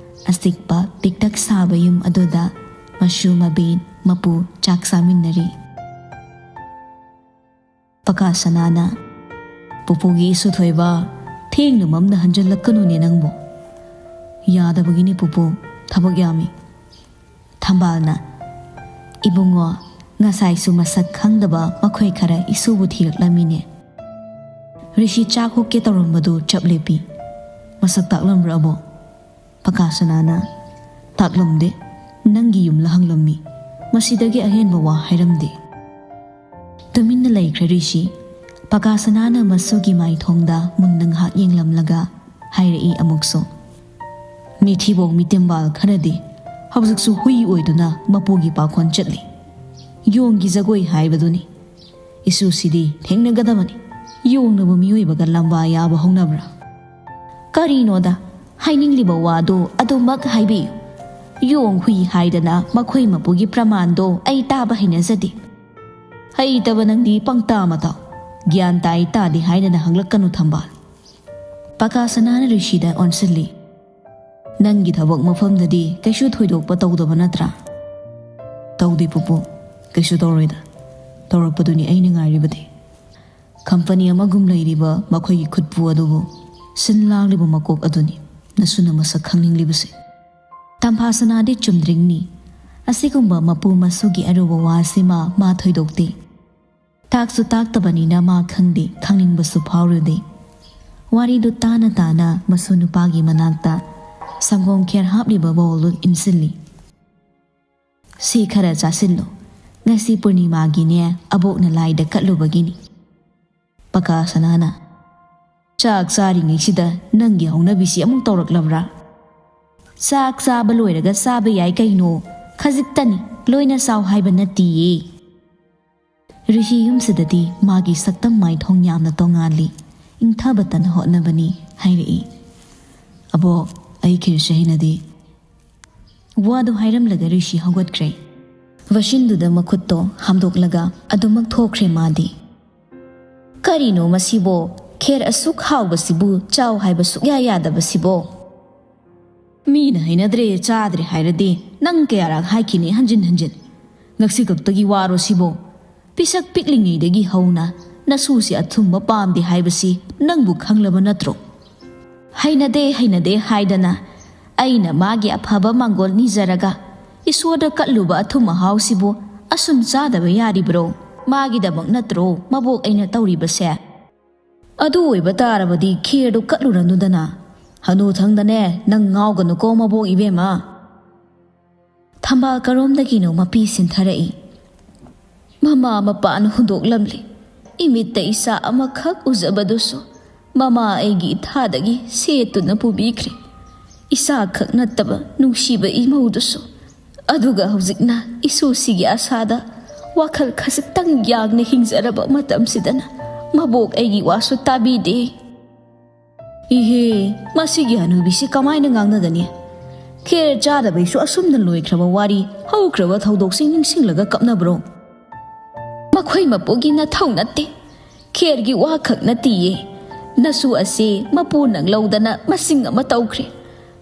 ꯑꯆꯤꯛꯄ ꯄꯤꯛꯇꯛ ꯁꯥꯕ ꯌꯨꯝ ꯑꯗꯨꯗ ꯃꯁꯨ ꯃꯕꯦꯟ ꯃꯄꯨ ꯆꯥꯛ ꯆꯥꯃꯤꯟꯅꯔꯤ꯫ ꯄꯀꯥ ꯁꯅꯥꯅ, "ꯄꯨꯄꯨꯒꯤ ꯏꯁꯨ ꯊꯣꯏꯕ, ꯊꯦꯡꯅ ꯃꯝꯅ ꯍꯟꯖꯜꯂꯛꯀꯅꯨꯅꯦ ꯅꯪꯕꯨ꯫" "ꯌꯥꯗꯕꯒꯤꯅꯤ ꯄꯨꯄꯨ, ꯊꯕꯛ ꯌꯥꯝꯃꯤ꯫" ꯊꯝꯕꯥꯜꯅ, "ꯏꯕꯨꯡꯉꯣ, ꯉꯁꯥꯏꯁꯨ ꯃꯁꯛ ꯈꯪꯗꯕ ꯃꯈꯣꯏ ꯈꯔ ꯏꯁꯨꯕꯨ ꯊꯤꯔꯛꯂꯝꯃꯤꯅꯦ꯫ ꯔꯤꯁꯤ ꯆꯥꯛ ꯍꯨꯛꯀꯦ ꯇꯧꯔꯝꯕꯗꯨ ꯆꯞ ꯂꯦꯞꯄꯤ꯫ ꯃꯁꯛ ꯇꯥꯛꯂꯝꯕ꯭ꯔꯕꯣ?" ꯄꯀꯥꯁꯅꯥꯅ, "ꯇꯥꯛꯂꯝꯗꯦ꯫ ꯅꯪꯒꯤ ꯌꯨꯝꯂ ꯍꯪꯂꯝꯃꯤ꯫ ꯃꯁꯤꯗꯒꯤ ꯑꯍꯦꯟꯕ ꯋꯥ ꯍꯥꯏꯔꯝꯗꯦ꯫" ꯇꯨꯃꯤꯟꯅ ꯂꯩꯈ꯭ꯔꯦ ꯔꯤꯁꯤ꯫ ꯄꯀꯥ ꯁꯅꯥꯅ ꯃꯁꯨꯒꯤ ꯃꯥꯏꯊꯣꯡꯗ ꯃꯨꯟꯅ ꯉꯥꯏꯍꯥꯛ ꯌꯦꯡꯂꯝꯂꯒ ꯍꯥꯏꯔꯛꯏ ꯑꯃꯨꯛꯁꯨ, "ꯃꯤꯊꯤꯕꯣꯡ ꯃꯤꯇꯤꯝꯕꯥꯜ ꯈꯔꯗꯤ ꯍꯧꯖꯤꯛꯁꯨ ꯍꯨꯏ ꯑꯣꯏꯗꯨꯅ ꯃꯄꯨꯒꯤ ꯄꯥꯈꯣꯟ ꯆꯠꯂꯤ꯫ ꯌꯣꯡꯒꯤ ꯖꯒꯣꯏ ꯍꯥꯏꯕꯗꯨꯅꯤ꯫ ꯏꯁꯨꯁꯤꯗꯤ ꯊꯦꯡꯅꯒꯗꯕꯅꯤ꯫ ꯌꯣꯡꯅꯕꯨ ꯃꯤꯑꯣꯏꯕꯒ ꯂꯝꯕꯥ ꯌꯥꯕ ꯍꯧꯅꯕ꯭ꯔꯥ?" "ꯀꯔꯤꯅꯣꯗ, ꯍꯥꯏꯅꯤꯡꯂꯤꯕ ꯋꯥꯗꯣ ꯑꯗꯨꯃꯛ ꯍꯥꯏꯕꯤꯌꯨ꯫ ꯌꯣꯡ ꯍꯨꯏ ꯍꯥꯏꯗꯅ ꯃꯈꯣꯏ ꯃꯄꯨꯒꯤ ꯄ꯭ꯔꯃꯥꯟꯗꯣ ꯑꯩ ꯇꯥꯕ ꯍꯩꯅꯖꯗꯦ꯫ ꯍꯩꯇꯕ ꯅꯪꯗꯤ ꯄꯪꯇꯥ ꯃꯇꯥꯎ꯫ ꯒ꯭ꯌꯥꯟ ꯇꯥꯏ ꯇꯥꯗꯦ ꯍꯥꯏꯗꯅ ꯍꯪꯂꯛꯀꯅꯨ, ꯊꯝꯕꯥꯜ꯫" ꯄꯀꯥ ꯁꯅꯥꯅ ꯔꯤꯁꯤꯗ ꯑꯣꯟꯁꯤꯜꯂꯤ꯫ "ꯅꯪꯒꯤ ꯊꯕꯛ ꯃꯐꯝꯗꯗꯤ ꯀꯩꯁꯨ ꯊꯣꯏꯗꯣꯛꯄ ꯇꯧꯗꯕ ꯅꯠꯇ꯭ꯔꯥ?" "ꯇꯧꯗꯦ ꯄꯨꯄꯨ, ꯀꯩꯁꯨ ꯇꯧꯔꯣꯏꯗ꯫ ꯇꯧꯔꯛꯄꯗꯨꯅꯤ ꯑꯩꯅ ꯉꯥꯏꯔꯤꯕꯗꯤ꯫ ꯀꯝꯄꯅꯤ ꯑꯃꯒꯨꯝ ꯂꯩꯔꯤꯕ ꯃꯈꯣꯏꯒꯤ ꯈꯨꯠꯄꯨ ꯑꯗꯨꯕꯨ ꯁꯤꯟ ꯂꯥꯡꯂꯤꯕ ꯃꯀꯣꯛ ꯑꯗꯨꯅꯤ ꯅꯁꯨꯅ ꯃꯁꯛ ꯈꯪꯅꯤꯡꯂꯤꯕꯁꯦ꯫" ꯇꯝꯐꯥ ꯁꯅꯥꯗꯤ ꯆꯨꯝꯗ꯭ꯔꯤꯡꯅꯤ꯫ ꯑꯁꯤꯒꯨꯝꯕ ꯃꯄꯨ ꯃꯁꯨꯒꯤ ꯑꯔꯨꯕ ꯋꯥꯁꯤꯃ ꯃꯥ ꯊꯣꯏꯗꯣꯛꯇꯦ꯫ ꯇꯥꯛꯁꯨ ꯇꯥꯛꯇꯕꯅꯤꯅ ꯃꯥ ꯈꯪꯗꯦ, ꯈꯪꯅꯤꯡꯕꯁꯨ ꯐꯥꯎꯔꯨꯗꯦ꯫ ꯋꯥꯔꯤꯗꯨ ꯇꯥꯅ ꯇꯥꯅ ꯃꯁꯨ ꯅꯨꯄꯥꯒꯤ ꯃꯅꯥꯛꯇ ꯁꯪꯒꯣꯝ ꯈꯦꯔ ꯍꯥꯞꯂꯤꯕ ꯕꯥꯎꯜꯗꯨ ꯏꯟꯁꯤꯜꯂꯤ꯫ "ꯁꯤ ꯈꯔ ꯆꯥꯁꯤꯜꯂꯨ꯫ ꯉꯁꯤ ꯄꯨꯔꯅꯤꯃꯥꯒꯤꯅꯦ, ꯑꯕꯣꯛꯅ ꯂꯥꯏꯗ ꯀꯠꯂꯨꯕꯒꯤꯅꯤ꯫" ꯄꯀꯥ ꯁꯅꯥꯅ, "ꯆꯥꯛ ꯆꯥꯔꯤꯉꯩꯁꯤꯗ ꯅꯪꯒꯤ ꯍꯧꯅꯕꯤꯁꯤ ꯑꯃꯨꯛ ꯇꯧꯔꯛꯂꯕ꯭ꯔꯥ?" "ꯆꯥꯛ ꯆꯥꯕ ꯂꯣꯏꯔꯒ ꯆꯥꯕ ꯌꯥꯏ ꯀꯩꯅꯣ, ꯈꯖꯤꯛꯇꯅꯤ, ꯂꯣꯏꯅ ꯆꯥꯎ ꯍꯥꯏꯕ ꯅꯠꯇꯤꯌꯦ꯫" ꯔꯤꯁꯤ ꯌꯨꯝꯁꯤꯗꯗꯤ ꯃꯥꯒꯤ ꯁꯛꯇꯝ ꯃꯥꯏꯊꯣꯡ ꯌꯥꯝꯅ ꯇꯣꯉꯥꯜꯂꯤ꯫ ꯏꯪꯊꯕꯇꯅ ꯍꯣꯠꯅꯕꯅꯤ ꯍꯥꯏꯔꯛꯏ꯫ "ꯑꯕꯣꯛ, ꯑꯩ ꯈꯦꯔꯁꯦ ꯍꯩꯅꯗꯦ꯫" ꯋꯥꯗꯨ ꯍꯥꯏꯔꯝꯂꯒ ꯔꯤꯁꯤ ꯍꯧꯒꯠꯈ꯭ꯔꯦ꯫ ꯋꯥꯁꯤꯟꯗꯨꯗ ꯃꯈꯨꯠꯇꯣ ꯍꯥꯝꯗꯣꯛꯂꯒ ꯑꯗꯨꯃꯛ ꯊꯣꯛꯈ꯭ꯔꯦ ꯃꯥꯗꯤ꯫ "ꯀꯔꯤꯅꯣ ꯃꯁꯤꯕꯣ? ꯈꯦꯔ ꯑꯁꯨꯛ ꯍꯥꯎꯕꯁꯤꯕꯨ ꯆꯥꯎ ꯍꯥꯏꯕ ꯁꯨꯛꯌꯥ ꯌꯥꯗꯕꯁꯤꯕꯣ?" "ꯃꯤꯅ ꯍꯩꯅꯗ꯭ꯔꯦ, ꯆꯥꯗ꯭ꯔꯦ ꯍꯥꯏꯔꯗꯤ ꯅꯪ ꯀꯌꯥꯔꯛ ꯍꯥꯏꯈꯤꯅꯤ ꯍꯟꯖꯤꯟ ꯍꯟꯖꯤꯟ? ꯉꯁꯤ ꯈꯛꯇꯒꯤ ꯋꯥꯔꯣ ꯁꯤꯕꯣ? ꯄꯤꯁꯛ ꯄꯤꯛꯂꯤꯉꯩꯗꯒꯤ ꯍꯧꯅ ꯅꯁꯨꯁꯤ ꯑꯊꯨꯝꯕ ꯄꯥꯝꯗꯦ ꯍꯥꯏꯕꯁꯤ ꯅꯪꯕꯨ ꯈꯪꯂꯕ ꯅꯠꯇ꯭ꯔꯣ?" "ꯍꯩꯅꯗꯦ, ꯍꯩꯅꯗꯦ ꯍꯥꯏꯗꯅ ꯑꯩꯅ ꯃꯥꯒꯤ ꯑꯐꯕ ꯃꯥꯡꯒꯣꯜ ꯅꯤꯖꯔꯒ ꯏꯁꯣꯔꯗ ꯀꯠꯂꯨꯕ ꯑꯊꯨꯝ ꯑꯍꯥꯎꯁꯤꯕꯨ ꯑꯁꯨꯝ ꯆꯥꯗꯕ ꯌꯥꯔꯤꯕ꯭ꯔꯣ? ꯃꯥꯒꯤꯗꯃꯛ ꯅꯠꯇ꯭ꯔꯣ ꯃꯕꯣꯛ ꯑꯩꯅ ꯇꯧꯔꯤꯕꯁꯦ? ꯑꯗꯨ ꯑꯣꯏꯕ ꯇꯥꯔꯕꯗꯤ ꯈꯦꯔꯗꯨ ꯀꯠꯂꯨꯔꯅꯨꯗꯅ꯫ ꯍꯅꯨꯊꯪꯗꯅꯦ, ꯅꯪ ꯉꯥꯎꯒꯅꯨꯀꯣ ꯃꯕꯣꯛ ꯏꯕꯦꯝꯃ꯫" ꯊꯝꯕꯥꯜ ꯀꯔꯣꯝꯗꯒꯤꯅꯣ ꯃꯄꯤ ꯁꯤꯟꯊꯔꯛꯏ꯫ "ꯃꯃꯥ ꯃꯄꯥꯅ ꯍꯨꯟꯗꯣꯛꯂꯝꯂꯦ꯫ ꯏꯃꯤꯠꯇ ꯏꯆꯥ ꯑꯃꯈꯛ ꯎꯖꯕꯗꯨꯁꯨ ꯃꯃꯥ ꯑꯩꯒꯤ ꯏꯊꯥꯗꯒꯤ ꯁꯦꯠꯇꯨꯅ ꯄꯨꯕꯤꯈ꯭ꯔꯦ꯫ ꯏꯆꯥꯈꯛ ꯅꯠꯇꯕ ꯅꯨꯡꯁꯤꯕ ꯏꯃꯧꯗꯨꯁꯨ꯫ ꯑꯗꯨꯒ ꯍꯧꯖꯤꯛꯅ ꯏꯁꯨꯁꯤꯒꯤ ꯑꯁꯥꯗ ꯋꯥꯈꯜ ꯈꯖꯤꯛꯇꯪ ꯌꯥꯡꯅ ꯍꯤꯡꯖꯔꯕ ꯃꯇꯝꯁꯤꯗꯅ ꯃꯕꯣꯛ ꯑꯩꯒꯤ ꯋꯥꯁꯨ ꯇꯥꯕꯤꯗꯦ꯫ ꯏꯍꯦ, ꯃꯁꯤꯒꯤ ꯍꯅꯨꯕꯤꯁꯤ ꯀꯃꯥꯏꯅ ꯉꯥꯡꯅꯒꯅꯤ? ꯈꯦꯔ ꯆꯥꯗꯕꯩꯁꯨ ꯑꯁꯨꯝꯅ ꯂꯣꯏꯈ꯭ꯔꯕ ꯋꯥꯔꯤ, ꯍꯧꯈ꯭ꯔꯕ ꯊꯧꯗꯣꯛꯁꯤꯡ ꯅꯤꯡꯁꯤꯡꯂꯒ ꯀꯞꯅꯕ꯭ꯔꯣ? ꯃꯈꯣꯏ ꯃꯄꯨꯒꯤ ꯅꯊꯧ ꯅꯠꯇꯦ꯫ ꯈꯦꯔꯒꯤ ꯋꯥꯈꯛ ꯅꯠꯇꯤꯌꯦ꯫ ꯅꯁꯨ ꯑꯁꯤ ꯃꯄꯨ ꯅꯪ ꯂꯧꯗꯅ ꯃꯁꯤꯡ ꯑꯃ ꯇꯧꯈ꯭ꯔꯦ꯫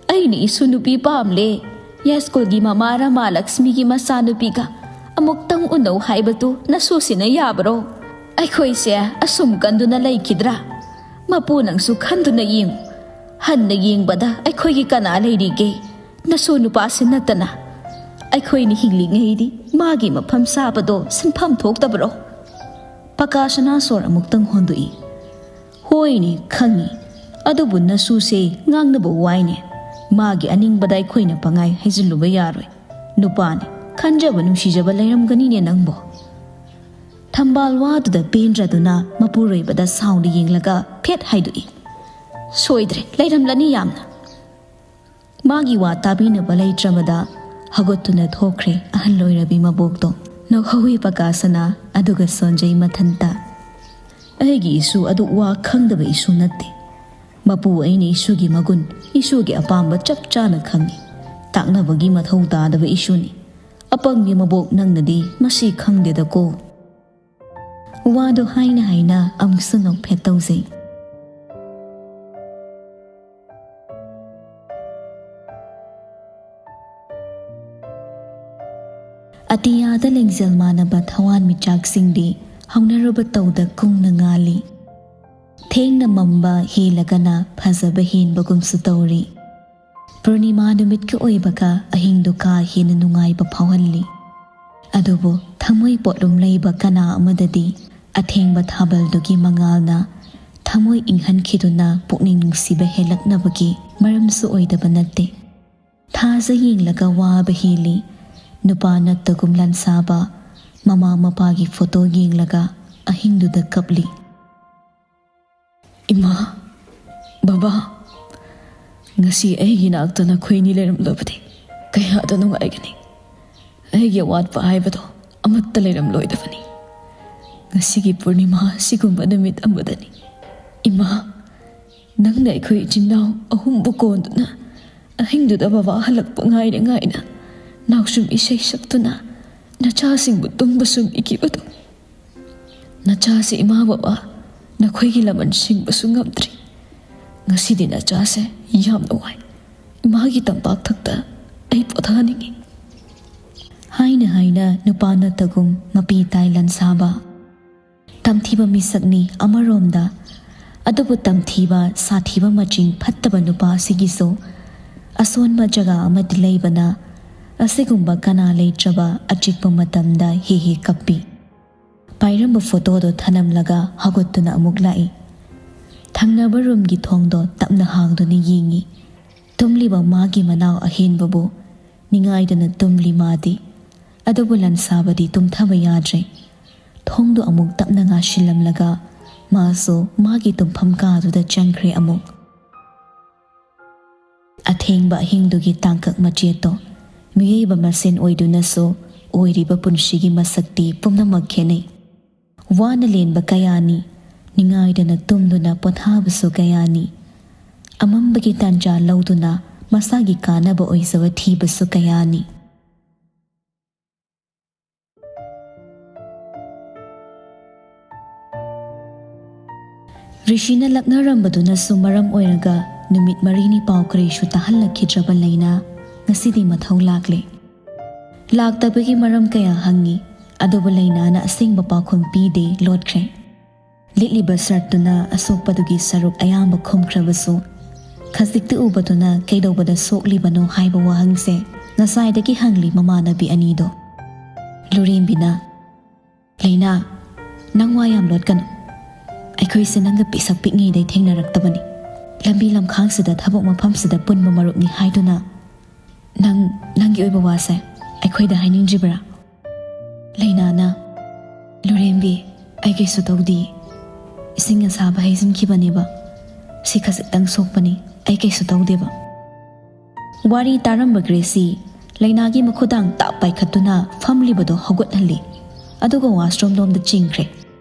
ꯑꯩꯅ ꯏꯁꯨ ꯅꯨꯄꯤ ꯄꯥꯝꯂꯦ꯫ ꯌꯥꯏꯁ꯭ꯀꯨꯜꯒꯤ ꯃꯃꯥ ꯔꯃꯥꯂꯛꯁꯃꯤꯒꯤ ꯃꯆꯥꯅꯨꯄꯤꯒ ꯑꯃꯨꯛꯇꯪ ꯎꯅꯧ ꯍꯥꯏꯕꯗꯨ ꯅꯁꯨꯁꯤꯅ ꯌꯥꯕ꯭ꯔꯣ? ꯑꯩꯈꯣꯏꯁꯦ ꯑꯁꯨꯝ ꯀꯟꯗꯨꯅ ꯂꯩꯈꯤꯗ꯭ꯔꯥ? ꯃꯄꯨ ꯅꯪꯁꯨ ꯈꯟꯗꯨꯅ ꯌꯦꯡꯉꯨ꯫ ꯍꯟꯅ ꯌꯦꯡꯕꯗ ꯑꯩꯈꯣꯏꯒꯤ ꯀꯅꯥ ꯂꯩꯔꯤꯒꯦ? ꯅꯁꯨ ꯅꯨꯄꯥꯁꯤ ꯅꯠꯇꯅ꯫ ꯑꯩꯈꯣꯏꯅ ꯍꯤꯡꯂꯤꯉꯩꯗꯤ ꯃꯥꯒꯤ ꯃꯐꯝ ꯆꯥꯕꯗꯣ ꯁꯤꯟꯐꯝ ꯊꯣꯛꯇꯕ꯭ꯔꯣ? ꯄꯀꯥꯁꯅꯥ ꯁꯣꯔ ꯑꯃꯨꯛꯇꯪ ꯍꯣꯟꯗꯣꯛꯏ꯫ ꯍꯣꯏꯅꯦ, ꯈꯪꯉꯤ꯫ ꯑꯗꯨꯕꯨ ꯅꯁꯨꯁꯦ ꯉꯥꯡꯅꯕ ꯋꯥꯏꯅꯦ꯫ ꯃꯥꯒꯤ ꯑꯅꯤꯡꯕꯗ ꯑꯩꯈꯣꯏꯅ ꯄꯪꯍꯥꯏ ꯍꯩꯖꯤꯜꯂꯨꯕ ꯌꯥꯔꯣꯏ꯫ ꯅꯨꯄꯥꯅꯤ, ꯈꯟꯖꯕ ꯅꯨꯡꯁꯤꯖꯕ ꯂꯩꯔꯝꯒꯅꯤꯅꯦ ꯅꯪꯕꯣ꯫ ꯊꯝꯕꯥꯜ ꯋꯥꯗꯨꯗ ꯄꯦꯟꯗ꯭ꯔꯗꯨꯅ ꯃꯄꯨꯔꯣꯏꯕꯗ ꯁꯥꯎꯅ ꯌꯦꯡꯂꯒ ꯐꯦꯠ ꯍꯥꯏꯗꯣꯛꯏ꯫ ꯁꯣꯏꯗ꯭ꯔꯦ, ꯂꯩꯔꯝꯂꯅꯤ ꯌꯥꯝꯅ꯫ ꯃꯥꯒꯤ ꯋꯥ ꯇꯥꯕꯤꯅꯕ ꯂꯩꯇ꯭ꯔꯕꯗ ꯍꯧꯒꯠꯇꯨꯅ ꯊꯣꯛꯈ꯭ꯔꯦ ꯑꯍꯜ ꯑꯣꯏꯔꯕꯤ ꯃꯕꯣꯛꯇꯣ꯫ ꯅꯣꯛꯍꯧꯋꯤ ꯄꯀꯥꯁꯅꯥ, ꯑꯗꯨꯒ ꯁꯣꯟꯖꯩ ꯃꯊꯟꯇ꯫ ꯑꯩꯒꯤ ꯏꯁꯨ ꯑꯗꯨ ꯋꯥ ꯈꯪꯗꯕ ꯏꯁꯨ ꯅꯠꯇꯦ꯫ ꯃꯄꯨ ꯑꯩꯅ ꯏꯁꯨꯒꯤ ꯃꯒꯨꯟ, ꯏꯁꯨꯒꯤ ꯑꯄꯥꯝꯕ ꯆꯞ ꯆꯥꯅ ꯈꯪꯏ꯫ ꯇꯥꯛꯅꯕꯒꯤ ꯃꯊꯧ ꯇꯥꯗꯕ ꯏꯁꯨꯅꯤ꯫ ꯑꯄꯪꯒꯤ ꯃꯕꯣꯛ ꯅꯪꯅꯗꯤ ꯃꯁꯤ ꯈꯪꯗꯦꯗꯀꯣ꯫ ꯋꯥꯗꯨ ꯍꯥꯏꯅ ꯍꯥꯏꯅ ꯑꯃꯨꯛꯁꯨ ꯅꯣꯛꯐꯦꯠ ꯇꯧꯖꯩ꯫ ꯑꯇꯤꯌꯥꯗ ꯂꯦꯡꯖꯦꯜ ꯃꯥꯟꯅꯕ ꯊꯋꯥꯟꯃꯤꯆꯥꯛꯁꯤꯡꯗꯤ ꯍꯧꯅꯔꯨꯕ ꯇꯧꯗ ꯀꯨꯡꯅ ꯉꯥꯜꯂꯤ꯫ ꯊꯦꯡꯅ ꯃꯝꯕ ꯍꯦꯜꯂꯒꯅ ꯐꯖꯕ ꯍꯦꯟꯕꯒꯨꯝꯁꯨ ꯇꯧꯔꯤ꯫ ꯄꯨꯔꯅꯤꯃꯥ ꯅꯨꯃꯤꯠꯀ ꯑꯣꯏꯕꯒ ꯑꯍꯤꯡꯗꯨ ꯀꯥ ꯍꯦꯟꯅ ꯅꯨꯡꯉꯥꯏꯕ ꯐꯥꯎꯍꯜꯂꯤ꯫ ꯑꯗꯨꯕꯨ ꯊꯃꯣꯏ ꯄꯣꯠꯂꯨꯝ ꯂꯩꯕ ꯀꯅꯥ ꯑꯃꯗꯗꯤ ꯑꯊꯦꯡꯕ ꯊꯥꯕꯜꯗꯨꯒꯤ ꯃꯉꯥꯜꯅ ꯊꯃꯣꯏ ꯏꯪꯍꯟꯈꯤꯗꯨꯅ ꯄꯨꯛꯅꯤꯡ ꯅꯨꯡꯁꯤꯕ ꯍꯦꯜꯂꯛꯅꯕꯒꯤ ꯃꯔꯝꯁꯨ ꯑꯣꯏꯗꯕ ꯅꯠꯇꯦ꯫ ꯊꯥꯖ ꯌꯦꯡꯂꯒ ꯋꯥꯕ ꯍꯦꯜꯂꯤ꯫ ꯅꯨꯄꯥ ꯅꯠꯇꯒꯨꯝ ꯂꯟꯁꯥꯕ, ꯃꯃꯥ ꯃꯄꯥꯒꯤ ꯐꯣꯇꯣ ꯌꯦꯡꯂꯒ ꯑꯍꯤꯡꯗꯨꯗ ꯀꯞꯂꯤ꯫ "ꯏꯃꯥ, ꯕꯕꯥ, ꯉꯁꯤ ꯑꯩꯒꯤ ꯅꯥꯛꯇ ꯅꯈꯣꯏꯅꯤ ꯂꯩꯔꯝꯂꯕꯗꯤ ꯀꯌꯥꯗ ꯅꯨꯡꯉꯥꯏꯒꯅꯤ꯫ ꯑꯩꯒꯤ ꯑꯋꯥꯠꯄ ꯍꯥꯏꯕꯗꯣ ꯑꯃꯠꯇ ꯂꯩꯔꯝꯂꯣꯏꯗꯕꯅꯤ꯫ ꯉꯁꯤꯒꯤ ꯄꯨꯔꯅꯤꯃꯥ ꯑꯁꯤꯒꯨꯝꯕ ꯅꯨꯃꯤꯠ ꯑꯃꯗꯅꯤ꯫ ꯏꯃꯥ, ꯅꯪꯅ ꯑꯩꯈꯣꯏ ꯏꯆꯤꯟ ꯏꯅꯥꯎ ꯑꯍꯨꯝꯕꯨ ꯀꯣꯟꯗꯨꯅ ꯑꯍꯤꯡꯗꯨꯗ ꯕꯕꯥ ꯍꯜꯂꯛꯄ ꯉꯥꯏꯅ ꯉꯥꯏꯅ ꯅꯥꯎꯁꯨꯝ ꯏꯁꯩ ꯁꯛꯇꯨꯅ ꯅꯆꯥꯁꯤꯡꯕꯨ ꯇꯨꯝꯕ ꯁꯨꯝ ꯏꯈꯤꯕꯗꯣ꯫ ꯅꯆꯥꯁꯦ ꯏꯃꯥ ꯕꯕꯥ ꯅꯈꯣꯏꯒꯤ ꯂꯃꯟ ꯁꯤꯡꯕꯁꯨ ꯉꯝꯗ꯭ꯔꯤ꯫ ꯉꯁꯤꯗꯤ ꯅꯆꯥꯁꯦ ꯌꯥꯝꯅ ꯋꯥꯏ꯫ ꯏꯃꯥꯒꯤ ꯇꯝꯄꯥꯛꯊꯛꯇ ꯑꯩ ꯄꯣꯊꯥꯅꯤꯡꯉꯤ"꯫ ꯍꯥꯏꯅ ꯍꯥꯏꯅ ꯅꯨꯄꯥ ꯅꯠꯇꯒꯨꯝ ꯃꯄꯤ ꯇꯥꯏ ꯂꯟꯁꯥꯕ꯫ ꯇꯝꯊꯤꯕ ꯃꯤꯁꯛꯅꯤ ꯑꯃꯔꯣꯝꯗ, ꯑꯗꯨꯕꯨ ꯇꯝꯊꯤꯕ, ꯁꯥꯊꯤꯕ ꯃꯆꯤꯡ ꯐꯠꯇꯕ ꯅꯨꯄꯥ ꯑꯁꯤꯒꯤꯁꯨ ꯑꯁꯣꯟꯕ ꯖꯒꯥ ꯑꯃꯗꯤ ꯂꯩꯕꯅ, ꯑꯁꯤꯒꯨꯝꯕ ꯀꯅꯥ ꯂꯩꯇ꯭ꯔꯕ ꯑꯆꯤꯛꯄ ꯃꯇꯝꯗ ꯍꯦꯛ ꯍꯦꯛ ꯀꯞꯄꯤ꯫ ꯄꯥꯏꯔꯝꯕ ꯐꯣꯇꯣꯗꯣ ꯊꯅꯝꯂꯒ ꯍꯧꯒꯠꯇꯨꯅ ꯑꯃꯨꯛ ꯂꯥꯛꯏ꯫ ꯊꯪꯅꯕ ꯔꯨꯝꯒꯤ ꯊꯣꯡꯗꯣ ꯇꯞꯅ ꯍꯥꯡꯗꯨꯅ ꯌꯦꯡꯉꯤ꯫ ꯇꯨꯝꯂꯤꯕ ꯃꯥꯒꯤ ꯃꯅꯥꯎ ꯑꯍꯦꯟꯕꯕꯨ ꯅꯤꯡꯉꯥꯏꯗꯅ ꯇꯨꯝꯂꯤ ꯃꯥꯗꯤ꯫ ꯑꯗꯨꯕꯨ ꯂꯟꯁꯥꯕꯗꯤ ꯇꯨꯝꯊꯕ ꯌꯥꯗ꯭ꯔꯦ꯫ ꯊꯣꯡꯗꯨ ꯑꯃꯨꯛ ꯇꯞꯅ ꯉꯥꯁꯤꯜꯂꯝꯂꯒ ꯃꯥꯁꯨ ꯃꯥꯒꯤ ꯇꯨꯝꯐꯝ ꯀꯥꯗꯨꯗ ꯆꯪꯈ꯭ꯔꯦ ꯑꯃꯨꯛ꯫ ꯑꯊꯦꯡꯕ ꯑꯍꯤꯡꯗꯨꯒꯤ ꯇꯥꯡꯀꯛ ꯃꯆꯦꯠꯇꯣ ꯃꯤꯑꯣꯏꯕ ꯃꯁꯦꯟ ꯑꯣꯏꯗꯨꯅꯁꯨ ꯑꯣꯏꯔꯤꯕ ꯄꯨꯟꯁꯤꯒꯤ ꯃꯁꯛꯇꯤ ꯄꯨꯝꯅꯃꯛ ꯈꯦꯠꯅꯩ꯫ ꯋꯥꯅ ꯂꯦꯟꯕ ꯀꯌꯥꯅꯤ, ꯅꯤꯡꯉꯥꯏꯗꯅ ꯇꯨꯝꯗꯨꯅ ꯄꯣꯊꯥꯕꯁꯨ ꯀꯌꯥꯅꯤ, ꯑꯃꯝꯕꯒꯤ ꯇꯥꯟꯖꯥ ꯂꯧꯗꯨꯅ ꯃꯁꯥꯒꯤ ꯀꯥꯟꯅꯕ ꯑꯣꯏꯖꯕ ꯊꯤꯕꯁꯨ ꯀꯌꯥꯅꯤ꯫ ꯔꯤꯁꯤꯅ ꯂꯛꯅꯔꯝꯕꯗꯨꯅꯁꯨ ꯃꯔꯝ ꯑꯣꯏꯔꯒ ꯅꯨꯃꯤꯠ ꯃꯔꯤꯅꯤ ꯄꯥꯎ ꯀꯔꯤꯁꯨ ꯇꯥꯍꯜꯂꯛꯈꯤꯗ꯭ꯔꯕ ꯂꯩꯅꯥ ꯉꯁꯤꯗꯤ ꯃꯊꯧ ꯂꯥꯛꯂꯦ꯫ ꯂꯥꯛꯇꯕꯒꯤ ꯃꯔꯝ ꯀꯌꯥ ꯍꯪꯉꯤ, ꯑꯗꯨꯕꯨ ꯂꯩꯅꯥꯅ ꯑꯁꯦꯡꯕ ꯄꯥꯎꯈꯨꯝ ꯄꯤꯗꯦ, ꯂꯣꯠꯈ꯭ꯔꯦ꯫ ꯂꯤꯠꯂꯤꯕ ꯁꯔꯠꯇꯨꯅ ꯑꯁꯣꯛꯄꯗꯨꯒꯤ ꯁꯔꯨꯛ ꯑꯌꯥꯝꯕ ꯈꯨꯝꯈ꯭ꯔꯕꯁꯨ, ꯈꯖꯤꯛꯇ ꯎꯕꯗꯨꯅ ꯀꯩꯗꯧꯕꯗ ꯁꯣꯛꯂꯤꯕꯅꯣ ꯍꯥꯏꯕ ꯋꯥꯍꯪꯁꯦ ꯉꯁꯥꯏꯗꯒꯤ ꯍꯪꯂꯤ ꯃꯃꯥꯟꯅꯕꯤ ꯑꯅꯤꯗꯣ꯫ ꯂꯨꯔꯦꯝꯕꯤꯅ, "ꯂꯩꯅꯥ, ꯅꯪ ꯋꯥ ꯌꯥꯝ ꯂꯣꯠꯀꯅꯨ꯫ ꯑꯩꯈꯣꯏꯁꯦ ꯅꯪꯒ ꯄꯤꯁꯛ ꯄꯤꯛꯉꯩꯗꯩ ꯊꯦꯡꯅꯔꯛꯇꯕꯅꯤ꯫ ꯂꯝꯕꯤ ꯂꯝꯈꯥꯡꯁꯤꯗ, ꯊꯕꯛ ꯃꯐꯝꯁꯤꯗ ꯄꯨꯟꯕ ꯃꯔꯨꯞꯅꯤ ꯍꯥꯏꯗꯨꯅ ꯅꯪ ꯅꯪꯒꯤ ꯑꯣꯏꯕ ꯋꯥꯁꯦ ꯑꯩꯈꯣꯏꯗ ꯍꯥꯏꯅꯤꯡꯗ꯭ꯔꯤꯕꯔꯥ?" ꯂꯩꯅꯥꯅ, "ꯂꯨꯔꯦꯝꯕꯤ, "ꯑꯩ ꯀꯩꯁꯨ ꯇꯧꯗꯦ꯫ ꯏꯁꯤꯡ ꯑꯁꯥꯕ ꯍꯩꯖꯤꯟꯈꯤꯕꯅꯦꯕ꯫ ꯁꯤ ꯈꯖꯤꯛꯇꯪ ꯁꯣꯛꯄꯅꯤ꯫ ꯑꯩ ꯀꯩꯁꯨ ꯇꯧꯗꯦꯕ꯫" ꯋꯥꯔꯤ ꯇꯥꯔꯝꯕ ꯒ꯭ꯔꯦꯁꯤ ꯂꯩꯅꯥꯒꯤ ꯃꯈꯨꯗꯥꯡ ꯇꯥꯞ ꯄꯥꯏꯈꯠꯇꯨꯅ ꯐꯝꯂꯤꯕꯗꯣ ꯍꯧꯒꯠꯍꯜꯂꯤ꯫ ꯑꯗꯨꯒ ꯋꯥꯁꯔꯨꯝ ꯂꯣꯝꯗ ꯆꯦꯟꯈ꯭ꯔꯦ꯫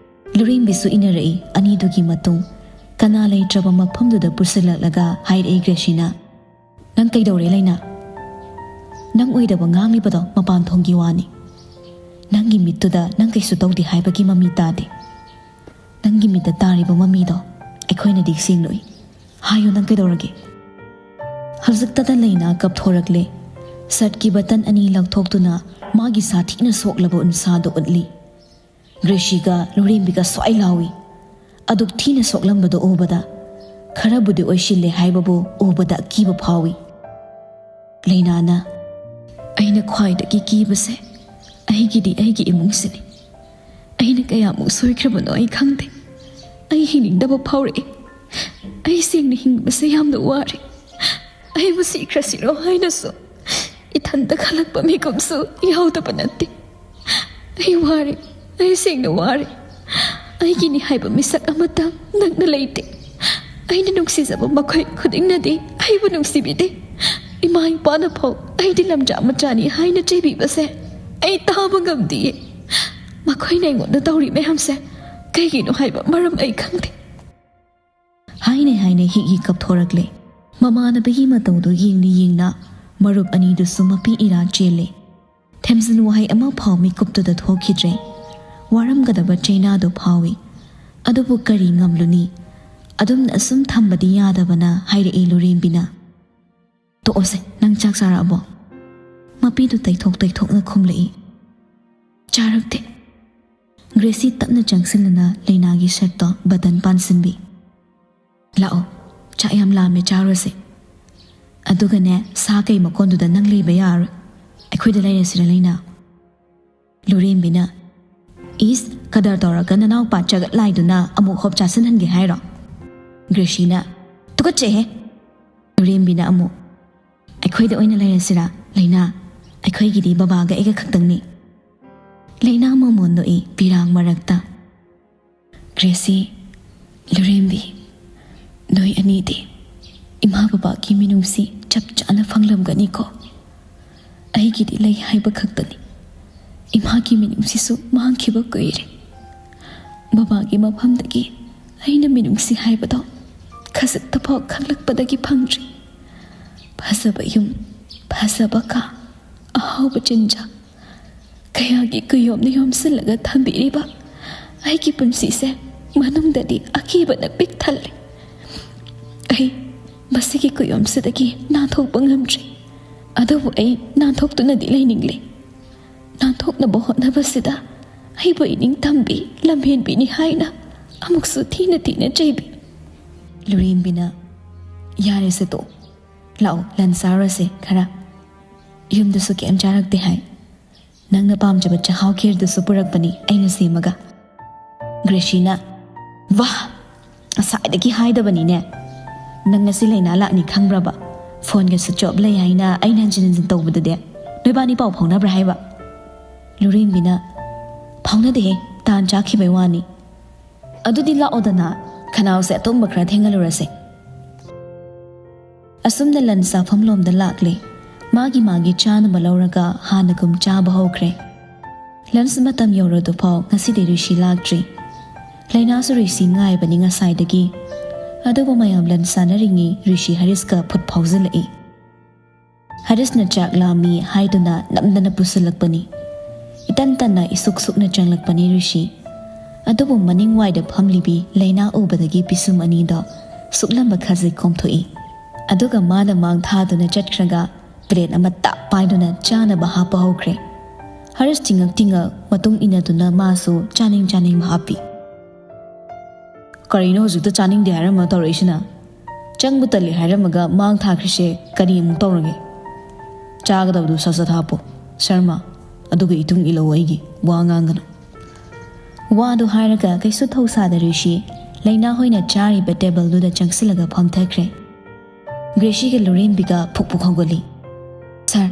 ꯂꯨꯔꯦꯝꯕꯤꯁꯨ ꯏꯟꯅꯔꯛꯏ꯫ ꯑꯅꯤꯗꯨꯒꯤ ꯃꯇꯨꯡ ꯀꯅꯥ ꯂꯩꯇ꯭ꯔꯕ ꯃꯐꯝꯗꯨꯗ ꯄꯨꯁꯤꯜꯂꯛꯂꯒ ꯍꯥꯏꯔꯛꯏ ꯒ꯭ꯔꯦꯁꯤꯅ, "ꯅꯪ ꯀꯩꯗꯧꯔꯦ ꯂꯩꯅꯥ? ꯅꯪ ꯑꯣꯏꯗꯕ ꯉꯥꯡꯂꯤꯕꯗꯣ ꯃꯄꯥꯟ ꯊꯣꯡꯒꯤ ꯋꯥꯅꯤ꯫ ꯅꯪꯒꯤ ꯃꯤꯠꯇꯨꯗ ꯅꯪ ꯀꯩꯁꯨ ꯇꯧꯗꯦ ꯍꯥꯏꯕꯒꯤ ꯃꯃꯤ ꯇꯥꯗꯦ꯫ ꯅꯪꯒꯤ ꯃꯤꯠꯇ ꯇꯥꯔꯤꯕ ꯃꯃꯤꯗꯣ ꯑꯩꯈꯣꯏꯅꯗꯤ ꯁꯦꯡꯅ ꯎꯏ꯫ ꯍꯥꯏꯌꯨ, ꯅꯪ ꯀꯩꯗꯧꯔꯒꯦ?" ꯍꯧꯖꯤꯛꯇꯗ ꯂꯩꯅꯥ ꯀꯞꯊꯣꯔꯛꯂꯦ꯫ ꯁꯔꯠꯀꯤ ꯕꯇꯟ ꯑꯅꯤ ꯂꯧꯊꯣꯛꯇꯨꯅ ꯃꯥꯒꯤ ꯁꯥꯊꯤꯅ ꯁꯣꯛꯂꯕ ꯎꯟꯁꯥꯗꯣ ꯎꯠꯂꯤ꯫ ꯒ꯭ꯔꯦꯁꯤꯒ ꯂꯨꯔꯦꯝꯕꯤꯒ ꯁ꯭ꯋꯥꯏ ꯂꯥꯎꯏ꯫ ꯑꯗꯨꯛ ꯊꯤꯅ ꯁꯣꯛꯂꯝꯕꯗꯣ ꯎꯕꯗ ꯈꯔꯕꯨꯗꯤ ꯑꯣꯏꯁꯤꯜꯂꯦ ꯍꯥꯏꯕꯕꯨ ꯎꯕꯗ ꯑꯀꯤꯕ ꯐꯥꯎꯏ꯫ ꯂꯩꯅꯥꯅ, "ꯑꯩꯅ ꯈ꯭ꯋꯥꯏꯗꯒꯤ ꯀꯤꯕꯁꯦ ꯑꯩꯒꯤꯗꯤ ꯑꯩꯒꯤ ꯏꯃꯨꯡꯁꯤꯅꯤ꯫ ꯑꯩꯅ ꯀꯌꯥꯃꯨꯛ ꯁꯣꯏꯈ꯭ꯔꯕꯅꯣ ꯑꯩ ꯈꯪꯗꯦ꯫ ꯑꯩ ꯍꯤꯡꯅꯤꯡꯗꯕ ꯐꯥꯎꯔꯛꯏ꯫ ꯑꯩ ꯁꯦꯡꯅ ꯍꯤꯡꯕꯁꯦ ꯌꯥꯝꯅ ꯋꯥꯔꯦ꯫ ꯑꯩꯕꯨ ꯁꯤꯈ꯭ꯔꯁꯤꯔꯣ ꯍꯥꯏꯅꯁꯨ ꯏꯊꯟꯇ ꯈꯜꯂꯛꯄ ꯃꯤꯀꯨꯞꯁꯨ ꯌꯥꯎꯗꯕ ꯅꯠꯇꯦ꯫ ꯑꯩ ꯋꯥꯔꯦ, ꯑꯩ ꯁꯦꯡꯅ ꯋꯥꯔꯦ꯫ ꯑꯩꯒꯤꯅꯤ ꯍꯥꯏꯕ ꯃꯤꯁꯛ ꯑꯃꯠꯇ ꯅꯛꯅ ꯂꯩꯇꯦ꯫ ꯑꯩꯅ ꯅꯨꯡꯁꯤꯖꯕ ꯃꯈꯣꯏ ꯈꯨꯗꯤꯡꯅꯗꯤ ꯑꯩꯕꯨ ꯅꯨꯡꯁꯤꯕꯤꯗꯦ꯫ ꯏꯃꯥ ꯏꯄꯥꯅ ꯐꯥꯎ ꯑꯩꯗꯤ ꯂꯝꯖꯥ ꯃꯆꯥꯅꯤ ꯍꯥꯏꯅ ꯆꯩꯕꯤꯕꯁꯦ ꯑꯩ ꯇꯥꯕ ꯉꯝꯗꯤꯌꯦ꯫ ꯃꯈꯣꯏꯅ ꯑꯩꯉꯣꯟꯗ ꯇꯧꯔꯤ ꯃꯌꯥꯝꯁꯦ ꯀꯩꯒꯤꯅꯣ ꯍꯥꯏꯕ ꯃꯔꯝ ꯑꯩ ꯈꯪꯗꯦ꯫" ꯍꯥꯏꯅ ꯍꯥꯏꯅ ꯍꯤꯛ ꯍꯤꯛ ꯀꯞꯊꯣꯔꯛꯂꯦ꯫ ꯃꯃꯥꯟꯅꯕꯒꯤ ꯃꯇꯧꯗꯨ ꯌꯦꯡꯅ ꯌꯦꯡꯅ ꯃꯔꯨꯞ ꯑꯅꯤꯗꯨꯁꯨ ꯃꯄꯤ ꯏꯔꯥ ꯆꯦꯜꯂꯦ꯫ ꯊꯦꯝꯖꯤꯟ ꯋꯥꯍꯩ ꯑꯃ ꯐꯥꯎ ꯃꯤꯀꯨꯞꯇꯨꯗ ꯊꯣꯛꯈꯤꯗ꯭ꯔꯦ꯫ ꯋꯥꯔꯝꯒꯗꯕ ꯆꯩꯅꯥꯗꯨ ꯐꯥꯎꯏ꯫ ꯑꯗꯨꯕꯨ ꯀꯔꯤ ꯉꯝꯂꯨꯅꯤ? ꯑꯗꯨꯝꯅ ꯑꯁꯨꯝ ꯊꯝꯕꯗꯤ ꯌꯥꯗꯕꯅ ꯍꯥꯏꯔꯛꯏ ꯂꯨꯔꯦꯝꯕꯤꯅ꯫ "ꯇꯣꯛꯑꯣꯁꯦ, ꯅꯪ ꯆꯥꯛ ꯆꯥꯔꯛꯑꯕꯣ?" ꯃꯄꯤꯗꯨ ꯇꯩꯊꯣꯛ ꯇꯩꯊꯣꯛꯅ ꯈꯨꯝꯂꯛꯏ꯫ "ꯆꯥꯔꯛꯇꯦ꯫" ꯒ꯭ꯔꯦꯁꯤ ꯇꯞꯅ ꯆꯪꯁꯤꯜꯂꯅ ꯂꯩꯅꯥꯒꯤ ꯁꯔꯠꯇꯣ ꯕꯇꯟ ꯄꯥꯟꯁꯤꯟꯕꯤ꯫ "ꯂꯥꯛꯑꯣ, ꯆꯥꯛ ꯌꯥꯝ ꯂꯥꯝꯃꯦ, ꯆꯥꯔꯨꯔꯁꯦ꯫ ꯑꯗꯨꯒꯅꯦ, ꯁꯥ ꯀꯩ ꯃꯀꯣꯟꯗꯨꯗ ꯅꯪ ꯂꯩꯕ ꯌꯥꯔꯣꯏ꯫ ꯑꯩꯈꯣꯏꯗ ꯂꯩꯔꯁꯤꯔ ꯂꯩꯅꯥ?" ꯂꯨꯔꯦꯝꯕꯤꯅ, "ꯏꯁ, ꯀꯗꯔ ꯇꯧꯔꯒ ꯅꯅꯥꯎꯄꯥ ꯆꯒꯠ ꯂꯥꯏꯗꯨꯅ ꯑꯃꯨꯛ ꯍꯣꯞ ꯆꯥꯁꯤꯟꯍꯟꯒꯦ ꯍꯥꯏꯔꯣ?" ꯒ꯭ꯔꯦꯁꯤꯅ, "ꯇꯨꯀꯠꯆꯩꯍꯦ!" ꯂꯨꯔꯦꯝꯕꯤꯅ ꯑꯃꯨꯛ, "ꯑꯩꯈꯣꯏꯗ ꯑꯣꯏꯅ ꯂꯩꯔꯁꯤꯔꯥ, ꯂꯩꯅꯥ? ꯑꯩꯈꯣꯏꯒꯤꯗꯤ ꯕꯕꯥꯒ ꯑꯩꯒ ꯈꯛꯇꯪꯅꯤ꯫" ꯂꯩꯅꯥ ꯃꯃꯣꯟ ꯅꯣꯛꯏ ꯄꯤꯔꯥꯡ ꯃꯔꯛꯇ꯫ ꯒ꯭ꯔꯦꯁꯤ, ꯂꯨꯔꯦꯝꯕꯤ, ꯅꯣꯏ ꯑꯅꯤꯗꯤ ꯏꯃꯥ ꯕꯕꯥꯒꯤ ꯃꯤꯅꯨꯡꯁꯤ ꯆꯞ ꯆꯥꯅ ꯐꯪꯂꯝꯒꯅꯤꯀꯣ꯫ ꯑꯩꯒꯤꯗꯤ ꯂꯩ ꯍꯥꯏꯕ ꯈꯛꯇꯅꯤ꯫ ꯏꯃꯥꯒꯤ ꯃꯤꯅꯨꯡꯁꯤꯁꯨ ꯃꯥꯡꯈꯤꯕ ꯀꯨꯏꯔꯦ꯫ ꯕꯕꯥꯒꯤ ꯃꯐꯝꯗꯒꯤ ꯑꯩꯅ ꯃꯤꯅꯨꯡꯁꯤ ꯍꯥꯏꯕꯗꯣ ꯈꯖꯤꯛꯇꯐꯥꯎ ꯈꯪꯂꯛꯄꯗꯒꯤ ꯐꯪꯗ꯭ꯔꯤ꯫ ꯐꯖꯕ ꯌꯨꯝ, ꯐꯖꯕ ꯀꯥ, ꯑꯍꯥꯎꯕ ꯆꯤꯟꯖꯥꯛ, ꯀꯌꯥꯒꯤ ꯀꯨꯌꯣꯝꯅ ꯌꯣꯝꯁꯤꯜꯂꯒ ꯊꯝꯕꯤꯔꯤꯕ ꯑꯩꯒꯤ ꯄꯨꯟꯁꯤꯁꯦ ꯃꯅꯨꯡꯗꯗꯤ ꯑꯀꯤꯕꯅ ꯄꯤꯛ ꯊꯜꯂꯦ꯫ ꯑꯩ ꯃꯁꯤꯒꯤ ꯀꯨꯌꯣꯝꯁꯤꯗꯒꯤ ꯅꯥꯟꯊꯣꯛꯄ ꯉꯝꯗ꯭ꯔꯤ꯫ ꯑꯗꯨꯕꯨ ꯑꯩ ꯅꯥꯟꯊꯣꯛꯇꯨꯅꯗꯤ ꯂꯩꯅꯤꯡꯂꯦ꯫ ꯅꯥꯟꯊꯣꯛꯅꯕ ꯍꯣꯠꯅꯕꯁꯤꯗ ꯑꯩꯕꯨ ꯏꯅꯤꯡ ꯇꯝꯕꯤ, ꯂꯝꯍꯦꯟꯕꯤꯅꯤ ꯍꯥꯏꯅ ꯑꯃꯨꯛꯁꯨ ꯊꯤꯅ ꯊꯤꯅ ꯆꯩꯕꯤ꯫ ꯂꯨꯔꯦꯝꯕꯤꯅ, "ꯌꯥꯔꯦꯁꯦ ꯇꯣ, ꯂꯥꯛꯑꯣ, ꯂꯟ ꯆꯥꯔꯨꯔꯁꯦ ꯈꯔ꯫ ꯌꯨꯝꯗꯁꯨ ꯀꯩꯝ ꯆꯥꯔꯛꯇꯦ ꯍꯥꯏ꯫ ꯅꯪꯅ ꯄꯥꯝꯖꯕ ꯆꯥꯛꯍꯥꯎ ꯈꯦꯔꯗꯨꯁꯨ ꯄꯨꯔꯛꯄꯅꯤ ꯑꯩꯅ ꯁꯦꯝꯃꯒ꯫" ꯒ꯭ꯔꯦꯁꯤꯅ, "ꯋꯥ, ꯉꯁꯥꯏꯗꯒꯤ ꯍꯥꯏꯗꯕꯅꯤꯅꯦ꯫ ꯅꯪ ꯉꯁꯤ ꯂꯩꯅꯥ ꯂꯥꯛꯅꯤ ꯈꯪꯕ꯭ꯔꯕ? ꯐꯣꯟꯒ ꯁ꯭ꯋꯤꯆ ꯑꯣꯐ ꯂꯩ ꯍꯥꯏꯅ ꯑꯩꯅ ꯍꯟꯖꯤꯟ ꯍꯟꯖꯤꯟ ꯇꯧꯕꯗꯨꯗꯤ꯫ ꯅꯣꯏꯕꯥꯅꯤ ꯄꯥꯎ ꯐꯥꯎꯅꯕ꯭ꯔꯥ ꯍꯥꯏꯕ?" ꯂꯨꯔꯦꯝꯕꯤꯅ, "ꯐꯥꯎꯅꯗꯦꯍꯦ, ꯇꯥꯟ ꯆꯥꯈꯤꯕꯩ ꯋꯥꯅꯤ꯫" "ꯑꯗꯨꯗꯤ ꯂꯥꯛꯑꯣꯗꯅ, ꯈꯅꯥꯎꯁꯦ ꯑꯇꯨꯝꯕ ꯈꯔ ꯊꯦꯡꯍꯜꯂꯨꯔꯁꯦ꯫" ꯑꯁꯨꯝꯅ ꯂꯟ ꯆꯥꯐꯝ ꯂꯣꯝꯗ ꯂꯥꯛꯂꯦ꯫ ꯃꯥꯒꯤ ꯃꯥꯒꯤ ꯆꯥꯅꯕ ꯂꯧꯔꯒ ꯍꯥꯟꯅꯒꯨꯝ ꯆꯥꯕ ꯍꯧꯈ꯭ꯔꯦ꯫ ꯂꯟꯁ ꯃꯇꯝ ꯌꯧꯔꯗꯨꯐꯥꯎ ꯉꯁꯤꯗꯤ ꯔꯤꯁꯤ ꯂꯥꯛꯇ꯭ꯔꯤ꯫ ꯂꯩꯅꯥꯁꯨ ꯔꯤꯁꯤ ꯉꯥꯏꯕꯅꯤ ꯉꯁꯥꯏꯗꯒꯤ꯫ ꯑꯗꯨꯕꯨ ꯃꯌꯥꯝ ꯂꯟꯁ ꯆꯥꯅꯔꯤꯉꯩ ꯔꯤꯁꯤ ꯍꯔꯤꯁꯀ ꯐꯨꯠ ꯐꯥꯎꯖꯤꯜꯂꯛꯏ꯫ ꯍꯔꯤꯁꯅ ꯆꯥꯛ ꯂꯥꯝꯃꯤ ꯍꯥꯏꯗꯨꯅ ꯅꯝꯗꯅ ꯄꯨꯁꯤꯜꯂꯛꯄꯅꯤ꯫ ꯏꯇꯟ ꯇꯟꯅ ꯏꯁꯨꯛ ꯁꯨꯛꯅ ꯆꯪꯂꯛꯄꯅꯤ ꯔꯤꯁꯤ꯫ ꯑꯗꯨꯕꯨ ꯃꯅꯤꯡ ꯋꯥꯏꯗ ꯐꯝꯂꯤꯕꯤ ꯂꯩꯅꯥ ꯎꯕꯗꯒꯤ ꯄꯤꯁꯨꯝ ꯑꯅꯤꯗꯣ ꯁꯨꯛꯂꯝꯕ ꯈꯖꯤꯛ ꯈꯣꯝꯊꯣꯛꯏ꯫ ꯑꯗꯨꯒ ꯃꯥꯅ ꯃꯥꯡ ꯊꯥꯗꯨꯅ ꯆꯠꯈ꯭ꯔꯒ ꯄ꯭ꯂꯦꯠ ꯑꯃ ꯇꯥꯞ ꯄꯥꯏꯗꯨꯅ ꯆꯥꯅꯕ ꯍꯥꯞꯄ ꯍꯧꯈ꯭ꯔꯦ꯫ ꯍꯔꯤꯁ ꯇꯤꯡꯉꯛ ꯇꯤꯡꯉꯛ ꯃꯇꯨꯡ ꯏꯟꯅꯗꯨꯅ ꯃꯥꯁꯨ ꯆꯥꯅꯤꯡ ꯆꯥꯅꯤꯡꯕ ꯍꯥꯞꯄꯤ꯫ "ꯀꯔꯤꯅꯣ ꯍꯧꯖꯤꯛꯇ ꯆꯥꯅꯤꯡꯗꯦ ꯍꯥꯏꯔꯝꯃ ꯇꯧꯔꯛꯏꯁꯤꯅ? ꯆꯪꯕ ꯇꯜꯂꯤ ꯍꯥꯏꯔꯝꯃꯒ ꯃꯥꯡ ꯊꯥꯈ꯭ꯔꯤꯁꯦ ꯀꯔꯤ ꯑꯃꯨꯛ ꯇꯧꯔꯒꯦ? ꯆꯥꯒꯗꯕꯗꯨ ꯁꯠ ꯁꯠ ꯍꯥꯞꯄꯣ, ꯁꯔꯃ꯫ ꯑꯗꯨꯒ ꯏꯇꯨꯡ ꯏꯜꯂꯛꯑꯣ ꯑꯩꯒꯤ, ꯋꯥ ꯉꯥꯡꯒꯅꯨ꯫" ꯋꯥꯗꯨ ꯍꯥꯏꯔꯒ ꯀꯩꯁꯨ ꯊꯧꯁꯥꯗ ꯔꯤꯁꯤ ꯂꯩꯅꯥ ꯍꯣꯏꯅ ꯆꯥꯔꯤꯕ ꯇꯦꯕꯜꯗꯨꯗ ꯆꯪꯁꯤꯜꯂꯒ ꯐꯝꯊꯈ꯭ꯔꯦ꯫ ꯒ꯭ꯔꯦꯁꯤꯒ ꯂꯨꯔꯦꯟꯕꯤꯒ ꯐꯨꯛ ꯐꯨꯛ ꯍꯧꯒꯠꯂꯤ꯫ "ꯁꯥꯔ,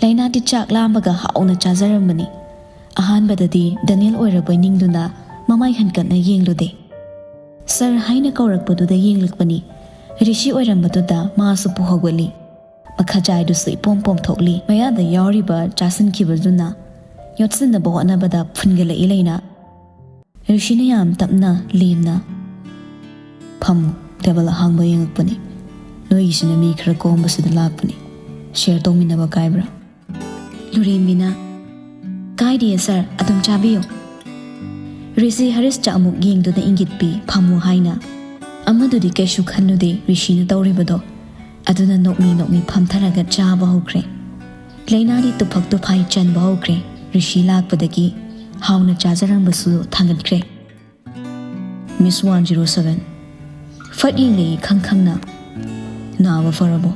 ꯂꯩꯅꯥꯗꯤ ꯆꯥꯛ ꯂꯥꯝꯕꯒ ꯍꯥꯎꯅ ꯆꯥꯖꯔꯝꯕꯅꯤ꯫ ꯑꯍꯥꯟꯕꯗꯗꯤ ꯗꯅꯤꯌꯦꯜ ꯑꯣꯏꯔꯕꯣꯏ ꯅꯤꯡꯗꯨꯅ ꯃꯃꯥꯏ ꯍꯟꯀꯠꯅ ꯌꯦꯡꯂꯨꯗꯦ꯫ "ꯁꯔ" ꯍꯥꯏꯅ ꯀꯧꯔꯛꯄꯗꯨꯗ ꯌꯦꯡꯂꯛꯄꯅꯤ꯫ ꯔꯤꯁꯤ ꯑꯣꯏꯔꯝꯕꯗꯨꯗ ꯃꯥꯁꯨ ꯄꯨ ꯍꯧꯒꯠꯂꯤ꯫ ꯃꯈꯥꯖꯥꯏꯗꯨꯁꯨ ꯏꯄꯣꯝ ꯄꯣꯝꯊꯣꯛꯂꯤ꯫ ꯃꯌꯥꯗ ꯌꯥꯎꯔꯤꯕ ꯆꯥꯁꯤꯟꯈꯤꯕꯗꯨꯅ ꯌꯣꯠꯁꯤꯟꯅꯕ ꯍꯣꯠꯅꯕꯗ ꯐꯨꯟꯒꯠꯂꯛꯏ ꯂꯩꯅꯥ꯫ ꯔꯤꯁꯤꯅ ꯌꯥꯝ ꯇꯞꯅ, ꯂꯦꯝꯅ, "ꯐꯝꯃꯨ, ꯇꯦꯕꯜ ꯑꯍꯥꯡꯕ ꯌꯦꯡꯉꯛꯄꯅꯤ꯫ ꯅꯣꯏꯒꯤꯁꯤꯅ ꯃꯤ ꯈꯔ ꯀꯣꯝꯕꯁꯤꯗ ꯂꯥꯛꯄꯅꯤ꯫ ꯁꯦꯌꯔ ꯇꯧꯃꯤꯟꯅꯕ ꯀꯥꯏꯕ꯭ꯔꯥ?" ꯂꯨꯔꯦꯝꯕꯤꯅ, "ꯀꯥꯏꯗꯤꯌꯦ ꯁꯔ, ꯑꯗꯨꯝ ꯆꯥꯕꯤꯌꯨ꯫" ꯔꯤꯁꯤ ꯍꯔꯤꯁꯇ ꯑꯃꯨꯛ ꯌꯦꯡꯗꯨꯅ ꯏꯪꯒꯤꯠ ꯄꯤ, "ꯐꯝꯃꯨ" ꯍꯥꯏꯅ꯫ ꯑꯃꯗꯨꯗꯤ ꯀꯩꯁꯨ ꯈꯜꯂꯨꯗꯦ ꯔꯤꯁꯤꯅ ꯇꯧꯔꯤꯕꯗꯣ꯫ ꯑꯗꯨꯅ ꯅꯣꯛꯃꯤ ꯅꯣꯛꯃꯤ ꯐꯝꯊꯔꯒ ꯆꯥꯕ ꯍꯧꯈ꯭ꯔꯦ꯫ ꯂꯩꯅꯥꯗꯤ ꯇꯨꯐꯛ ꯇꯨꯐꯥꯏ ꯆꯟꯕ ꯍꯧꯈ꯭ꯔꯦ꯫ ꯔꯤꯁꯤ ꯂꯥꯛꯄꯗꯒꯤ ꯍꯥꯎꯅ ꯆꯥꯖꯔꯝꯕꯁꯨ ꯊꯥꯡꯒꯠꯈ꯭ꯔꯦ꯫ ꯃꯤꯁ ꯋꯥꯟ ꯖꯤꯔꯣ ꯁꯚꯦꯟ꯫ ꯐꯠ ꯌꯦꯡꯂꯛꯏ ꯈꯪ ꯈꯪꯅ꯫ "ꯅꯥꯕ ꯐꯔꯕꯣ?"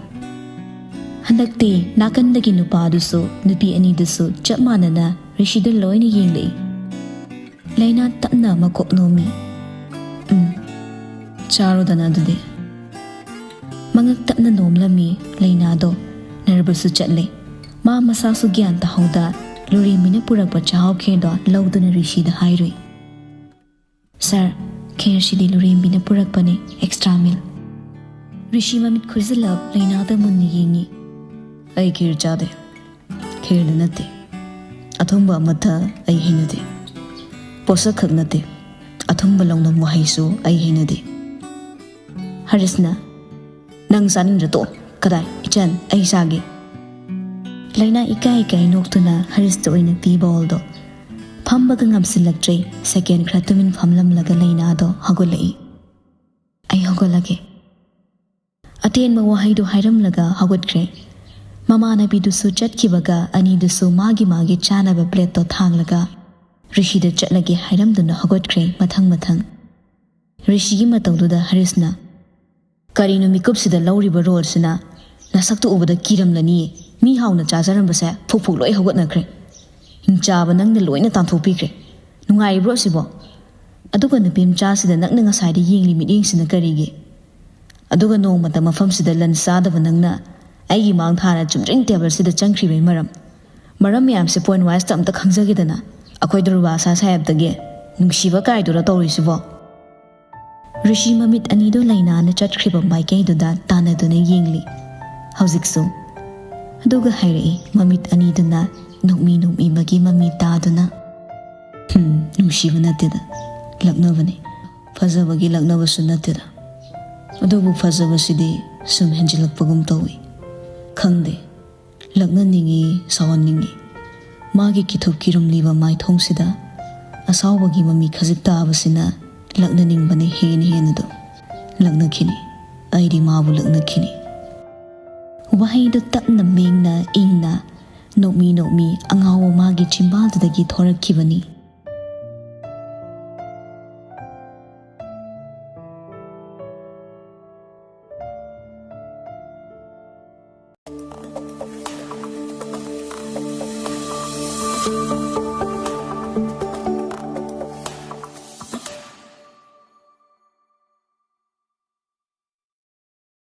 ꯍꯟꯗꯛꯇꯤ ꯅꯥꯀꯟꯗꯒꯤ ꯅꯨꯄꯥꯗꯨꯁꯨ, ꯅꯨꯄꯤ ꯑꯅꯤꯗꯨꯁꯨ ꯆꯞ ꯃꯥꯟꯅꯅ ꯔꯤꯁꯤꯗ ꯂꯣꯏꯅ ꯌꯦꯡꯂꯛꯏ꯫ ꯂꯩꯅꯥ ꯇꯞꯅ ꯃꯀꯣꯛ ꯅꯣꯝꯃꯤ꯫ "ꯎꯝ, ꯆꯥꯔꯣꯗꯅ ꯑꯗꯨꯗꯤ꯫" ꯃꯉꯛ ꯇꯞꯅ ꯅꯣꯝꯂꯝꯃꯤ ꯂꯩꯅꯥꯗꯣ꯫ ꯅꯔꯕꯁꯁꯨ ꯆꯠꯂꯦ꯫ ꯃꯥ ꯃꯁꯥꯁꯨ ꯒ꯭ꯌꯥꯟ ꯇꯥꯍꯧꯗ ꯂꯨꯔꯦꯝꯕꯤꯅ ꯄꯨꯔꯛꯄ ꯆꯥꯍꯥꯎ ꯈꯦꯔꯗꯣ ꯂꯧꯗꯨꯅ ꯔꯤꯁꯤꯗ ꯍꯥꯏꯔꯨꯏ꯫ "ꯁꯔ, ꯈꯦꯔꯁꯤꯗꯤ ꯂꯨꯔꯦꯝꯕꯤꯅ ꯄꯨꯔꯛꯄꯅꯤ, ꯑꯦꯛꯁꯇ꯭ꯔꯥ ꯃꯤꯜ꯫" ꯔꯤꯁꯤ ꯃꯃꯤꯠ ꯈꯨꯖꯤꯜꯂꯞ ꯂꯩꯅꯥꯗ ꯃꯨꯟꯅ ꯌꯦꯡꯉꯤ꯫ "ꯑꯩ ꯈꯦꯔ ꯆꯥꯗꯦ꯫ ꯈꯦꯔꯗ ꯅꯠꯇꯦ꯫ ꯑꯊꯨꯝꯕ ꯑꯃꯠꯇ ꯑꯩ ꯍꯩꯅꯗꯦ꯫ ꯄꯣꯠꯁꯛ ꯈꯛ ꯅꯠꯇꯦ, ꯑꯊꯨꯝꯕ ꯂꯧꯅ ꯃꯍꯩꯁꯨ ꯑꯩ ꯍꯩꯅꯗꯦ꯫" ꯍꯔꯤꯁꯅ, "ꯅꯪ ꯆꯥꯅꯤꯡꯗ꯭ꯔ ꯇꯣꯛꯑꯣ꯫ ꯀꯗꯥꯏ? ꯏꯆꯟ, ꯑꯩ ꯆꯥꯒꯦ꯫" ꯂꯩꯅꯥ ꯏꯀꯥꯏ ꯏꯀꯥꯏ ꯅꯣꯛꯇꯨꯅ ꯍꯔꯤꯁꯇ ꯑꯣꯏꯅ ꯄꯤ ꯕꯥꯎꯜꯗꯣ꯫ ꯐꯝꯕꯒ ꯉꯝꯁꯤꯜꯂꯛꯇ꯭ꯔꯦ꯫ ꯁꯦꯀꯦꯟ ꯈꯔ ꯇꯨꯃꯤꯟ ꯐꯝꯂꯝꯂꯒ ꯂꯩꯅꯥꯗꯣ ꯍꯧꯒꯠꯂꯛꯏ꯫ "ꯑꯩ ꯍꯧꯒꯠꯂꯒꯦ꯫" ꯑꯇꯦꯟꯕ ꯋꯥꯍꯩꯗꯨ ꯍꯥꯏꯔꯝꯂꯒ ꯍꯧꯒꯠꯈ꯭ꯔꯦ꯫ ꯃꯃꯥꯟꯅꯕꯤꯗꯨꯁꯨ ꯆꯠꯈꯤꯕꯒ ꯑꯅꯤꯗꯨꯁꯨ ꯃꯥꯒꯤ ꯃꯥꯒꯤ ꯆꯥꯅꯕ ꯄ꯭ꯂꯦꯠꯇꯣ ꯊꯥꯡꯂꯒ ꯔꯤꯁꯤꯗ ꯆꯠꯂꯒꯦ ꯍꯥꯏꯔꯝꯗꯨꯅ ꯍꯧꯒꯠꯈ꯭ꯔꯦ ꯃꯊꯪ ꯃꯊꯪ꯫ ꯔꯤꯁꯤꯒꯤ ꯃꯇꯧꯗꯨꯗ ꯍꯔꯤꯁꯅ, "ꯀꯔꯤꯅꯣ ꯃꯤꯀꯨꯞꯁꯤꯗ ꯂꯧꯔꯤꯕ ꯔꯣꯜꯁꯤꯅ? ꯅꯁꯛꯇꯨ ꯎꯕꯗ ꯀꯤꯔꯝꯂꯅꯤꯌꯦ꯫ ꯃꯤ ꯍꯥꯎꯅ ꯆꯥꯖꯔꯝꯕꯁꯦ ꯐꯨꯛ ꯐꯨꯛ ꯂꯣꯏ ꯍꯧꯒꯠꯅꯈ꯭ꯔꯦ꯫ ꯍꯤꯡꯆꯥꯕ ꯅꯪꯅ ꯂꯣꯏꯅ ꯇꯥꯟꯊꯣꯛꯄꯤꯈ꯭ꯔꯦ꯫ ꯅꯨꯡꯉꯥꯏꯔꯤꯕ꯭ꯔꯣ ꯑꯁꯤꯕꯣ? ꯑꯗꯨꯒ ꯅꯨꯄꯤ ꯃꯆꯥꯁꯤꯗ ꯅꯪꯅ ꯉꯁꯥꯏꯗ ꯌꯦꯡꯂꯤ ꯃꯤꯠꯌꯦꯡꯁꯤꯅ ꯀꯔꯤꯒꯤ? ꯑꯗꯨꯒ ꯅꯣꯡꯃꯇ ꯃꯐꯝꯁꯤꯗ ꯂꯟ ꯆꯥꯗꯕ ꯅꯪꯅ ꯑꯩꯒꯤ ꯃꯥꯡ ꯊꯥꯅ ꯆꯨꯝꯗ꯭ꯔꯤꯡ ꯇꯦꯕꯜꯁꯤꯗ ꯆꯪꯈ꯭ꯔꯤꯕꯩ ꯃꯔꯝ, ꯃꯔꯝ ꯃꯌꯥꯝꯁꯦ ꯄꯣꯏꯟ ꯋꯥꯏꯁꯇ ꯑꯝꯇ ꯈꯪꯖꯒꯦꯗꯅ, ꯑꯩꯈꯣꯏ ꯗꯨꯔꯕꯥ ꯁꯥ ꯁꯥꯍꯦꯕꯇꯒꯤ꯫" ꯅꯨꯡꯁꯤꯕ ꯀꯥꯏꯗꯨꯔ ꯇꯧꯔꯤꯁꯤꯕꯣ? ꯔꯤꯁꯤ ꯃꯃꯤꯠ ꯑꯅꯤꯗꯨ ꯂꯩꯅꯥꯅ ꯆꯠꯈ꯭ꯔꯤꯕ ꯃꯥꯏꯀꯩꯗꯨꯗ ꯇꯥꯟꯅꯗꯨꯅ ꯌꯦꯡꯂꯤ꯫ ꯍꯧꯖꯤꯛꯁꯨ꯫ ꯑꯗꯨꯒ ꯍꯥꯏꯔꯛꯏ, ꯃꯃꯤꯠ ꯑꯅꯤꯗꯨꯅ ꯅꯣꯛꯃꯤ ꯅꯣꯛꯃꯤꯕꯒꯤ ꯃꯃꯤ ꯇꯥꯗꯨꯅ, "ꯍꯝ, ꯅꯨꯡꯁꯤꯕ ꯅꯠꯇꯦꯗ, ꯂꯛꯅꯕꯅꯤ꯫ ꯐꯖꯕꯒꯤ ꯂꯛꯅꯕꯁꯨ ꯅꯠꯇꯦꯗ꯫ ꯑꯗꯨꯕꯨ ꯐꯖꯕꯁꯤꯗꯤ ꯁꯨꯝ ꯍꯦꯟꯖꯤꯜꯂꯛꯄꯒꯨꯝ ꯇꯧꯏ꯫ ꯈꯪꯗꯦ, ꯂꯛꯅꯅꯤꯡꯏ, ꯁꯥꯎꯍꯟꯅꯤꯡꯏ꯫ ꯃꯥꯒꯤ ꯀꯤꯊꯨꯞ ꯀꯤꯔꯨꯝꯂꯤꯕ ꯃꯥꯏꯊꯣꯡꯁꯤꯗ ꯑꯁꯥꯎꯕꯒꯤ ꯃꯃꯤ ꯈꯖꯤꯛ ꯇꯥꯕꯁꯤꯅ ꯂꯛꯅꯅꯤꯡꯕꯅ ꯍꯦꯟꯅ ꯍꯦꯟꯅꯗꯨ꯫ ꯂꯛꯅꯈꯤꯅꯤ, ꯑꯩꯗꯤ ꯃꯥꯕꯨ ꯂꯛꯅꯈꯤꯅꯤ꯫" ꯋꯥꯍꯩꯗꯨ ꯇꯞꯅ ꯃꯦꯡꯅ ꯏꯪꯅ ꯅꯣꯛꯃꯤ ꯅꯣꯛꯃꯤ ꯑꯉꯥꯎꯕ ꯃꯥꯒꯤ ꯆꯤꯝꯕꯥꯜꯗꯨꯗꯒꯤ ꯊꯣꯔꯛꯈꯤꯕꯅꯤ꯫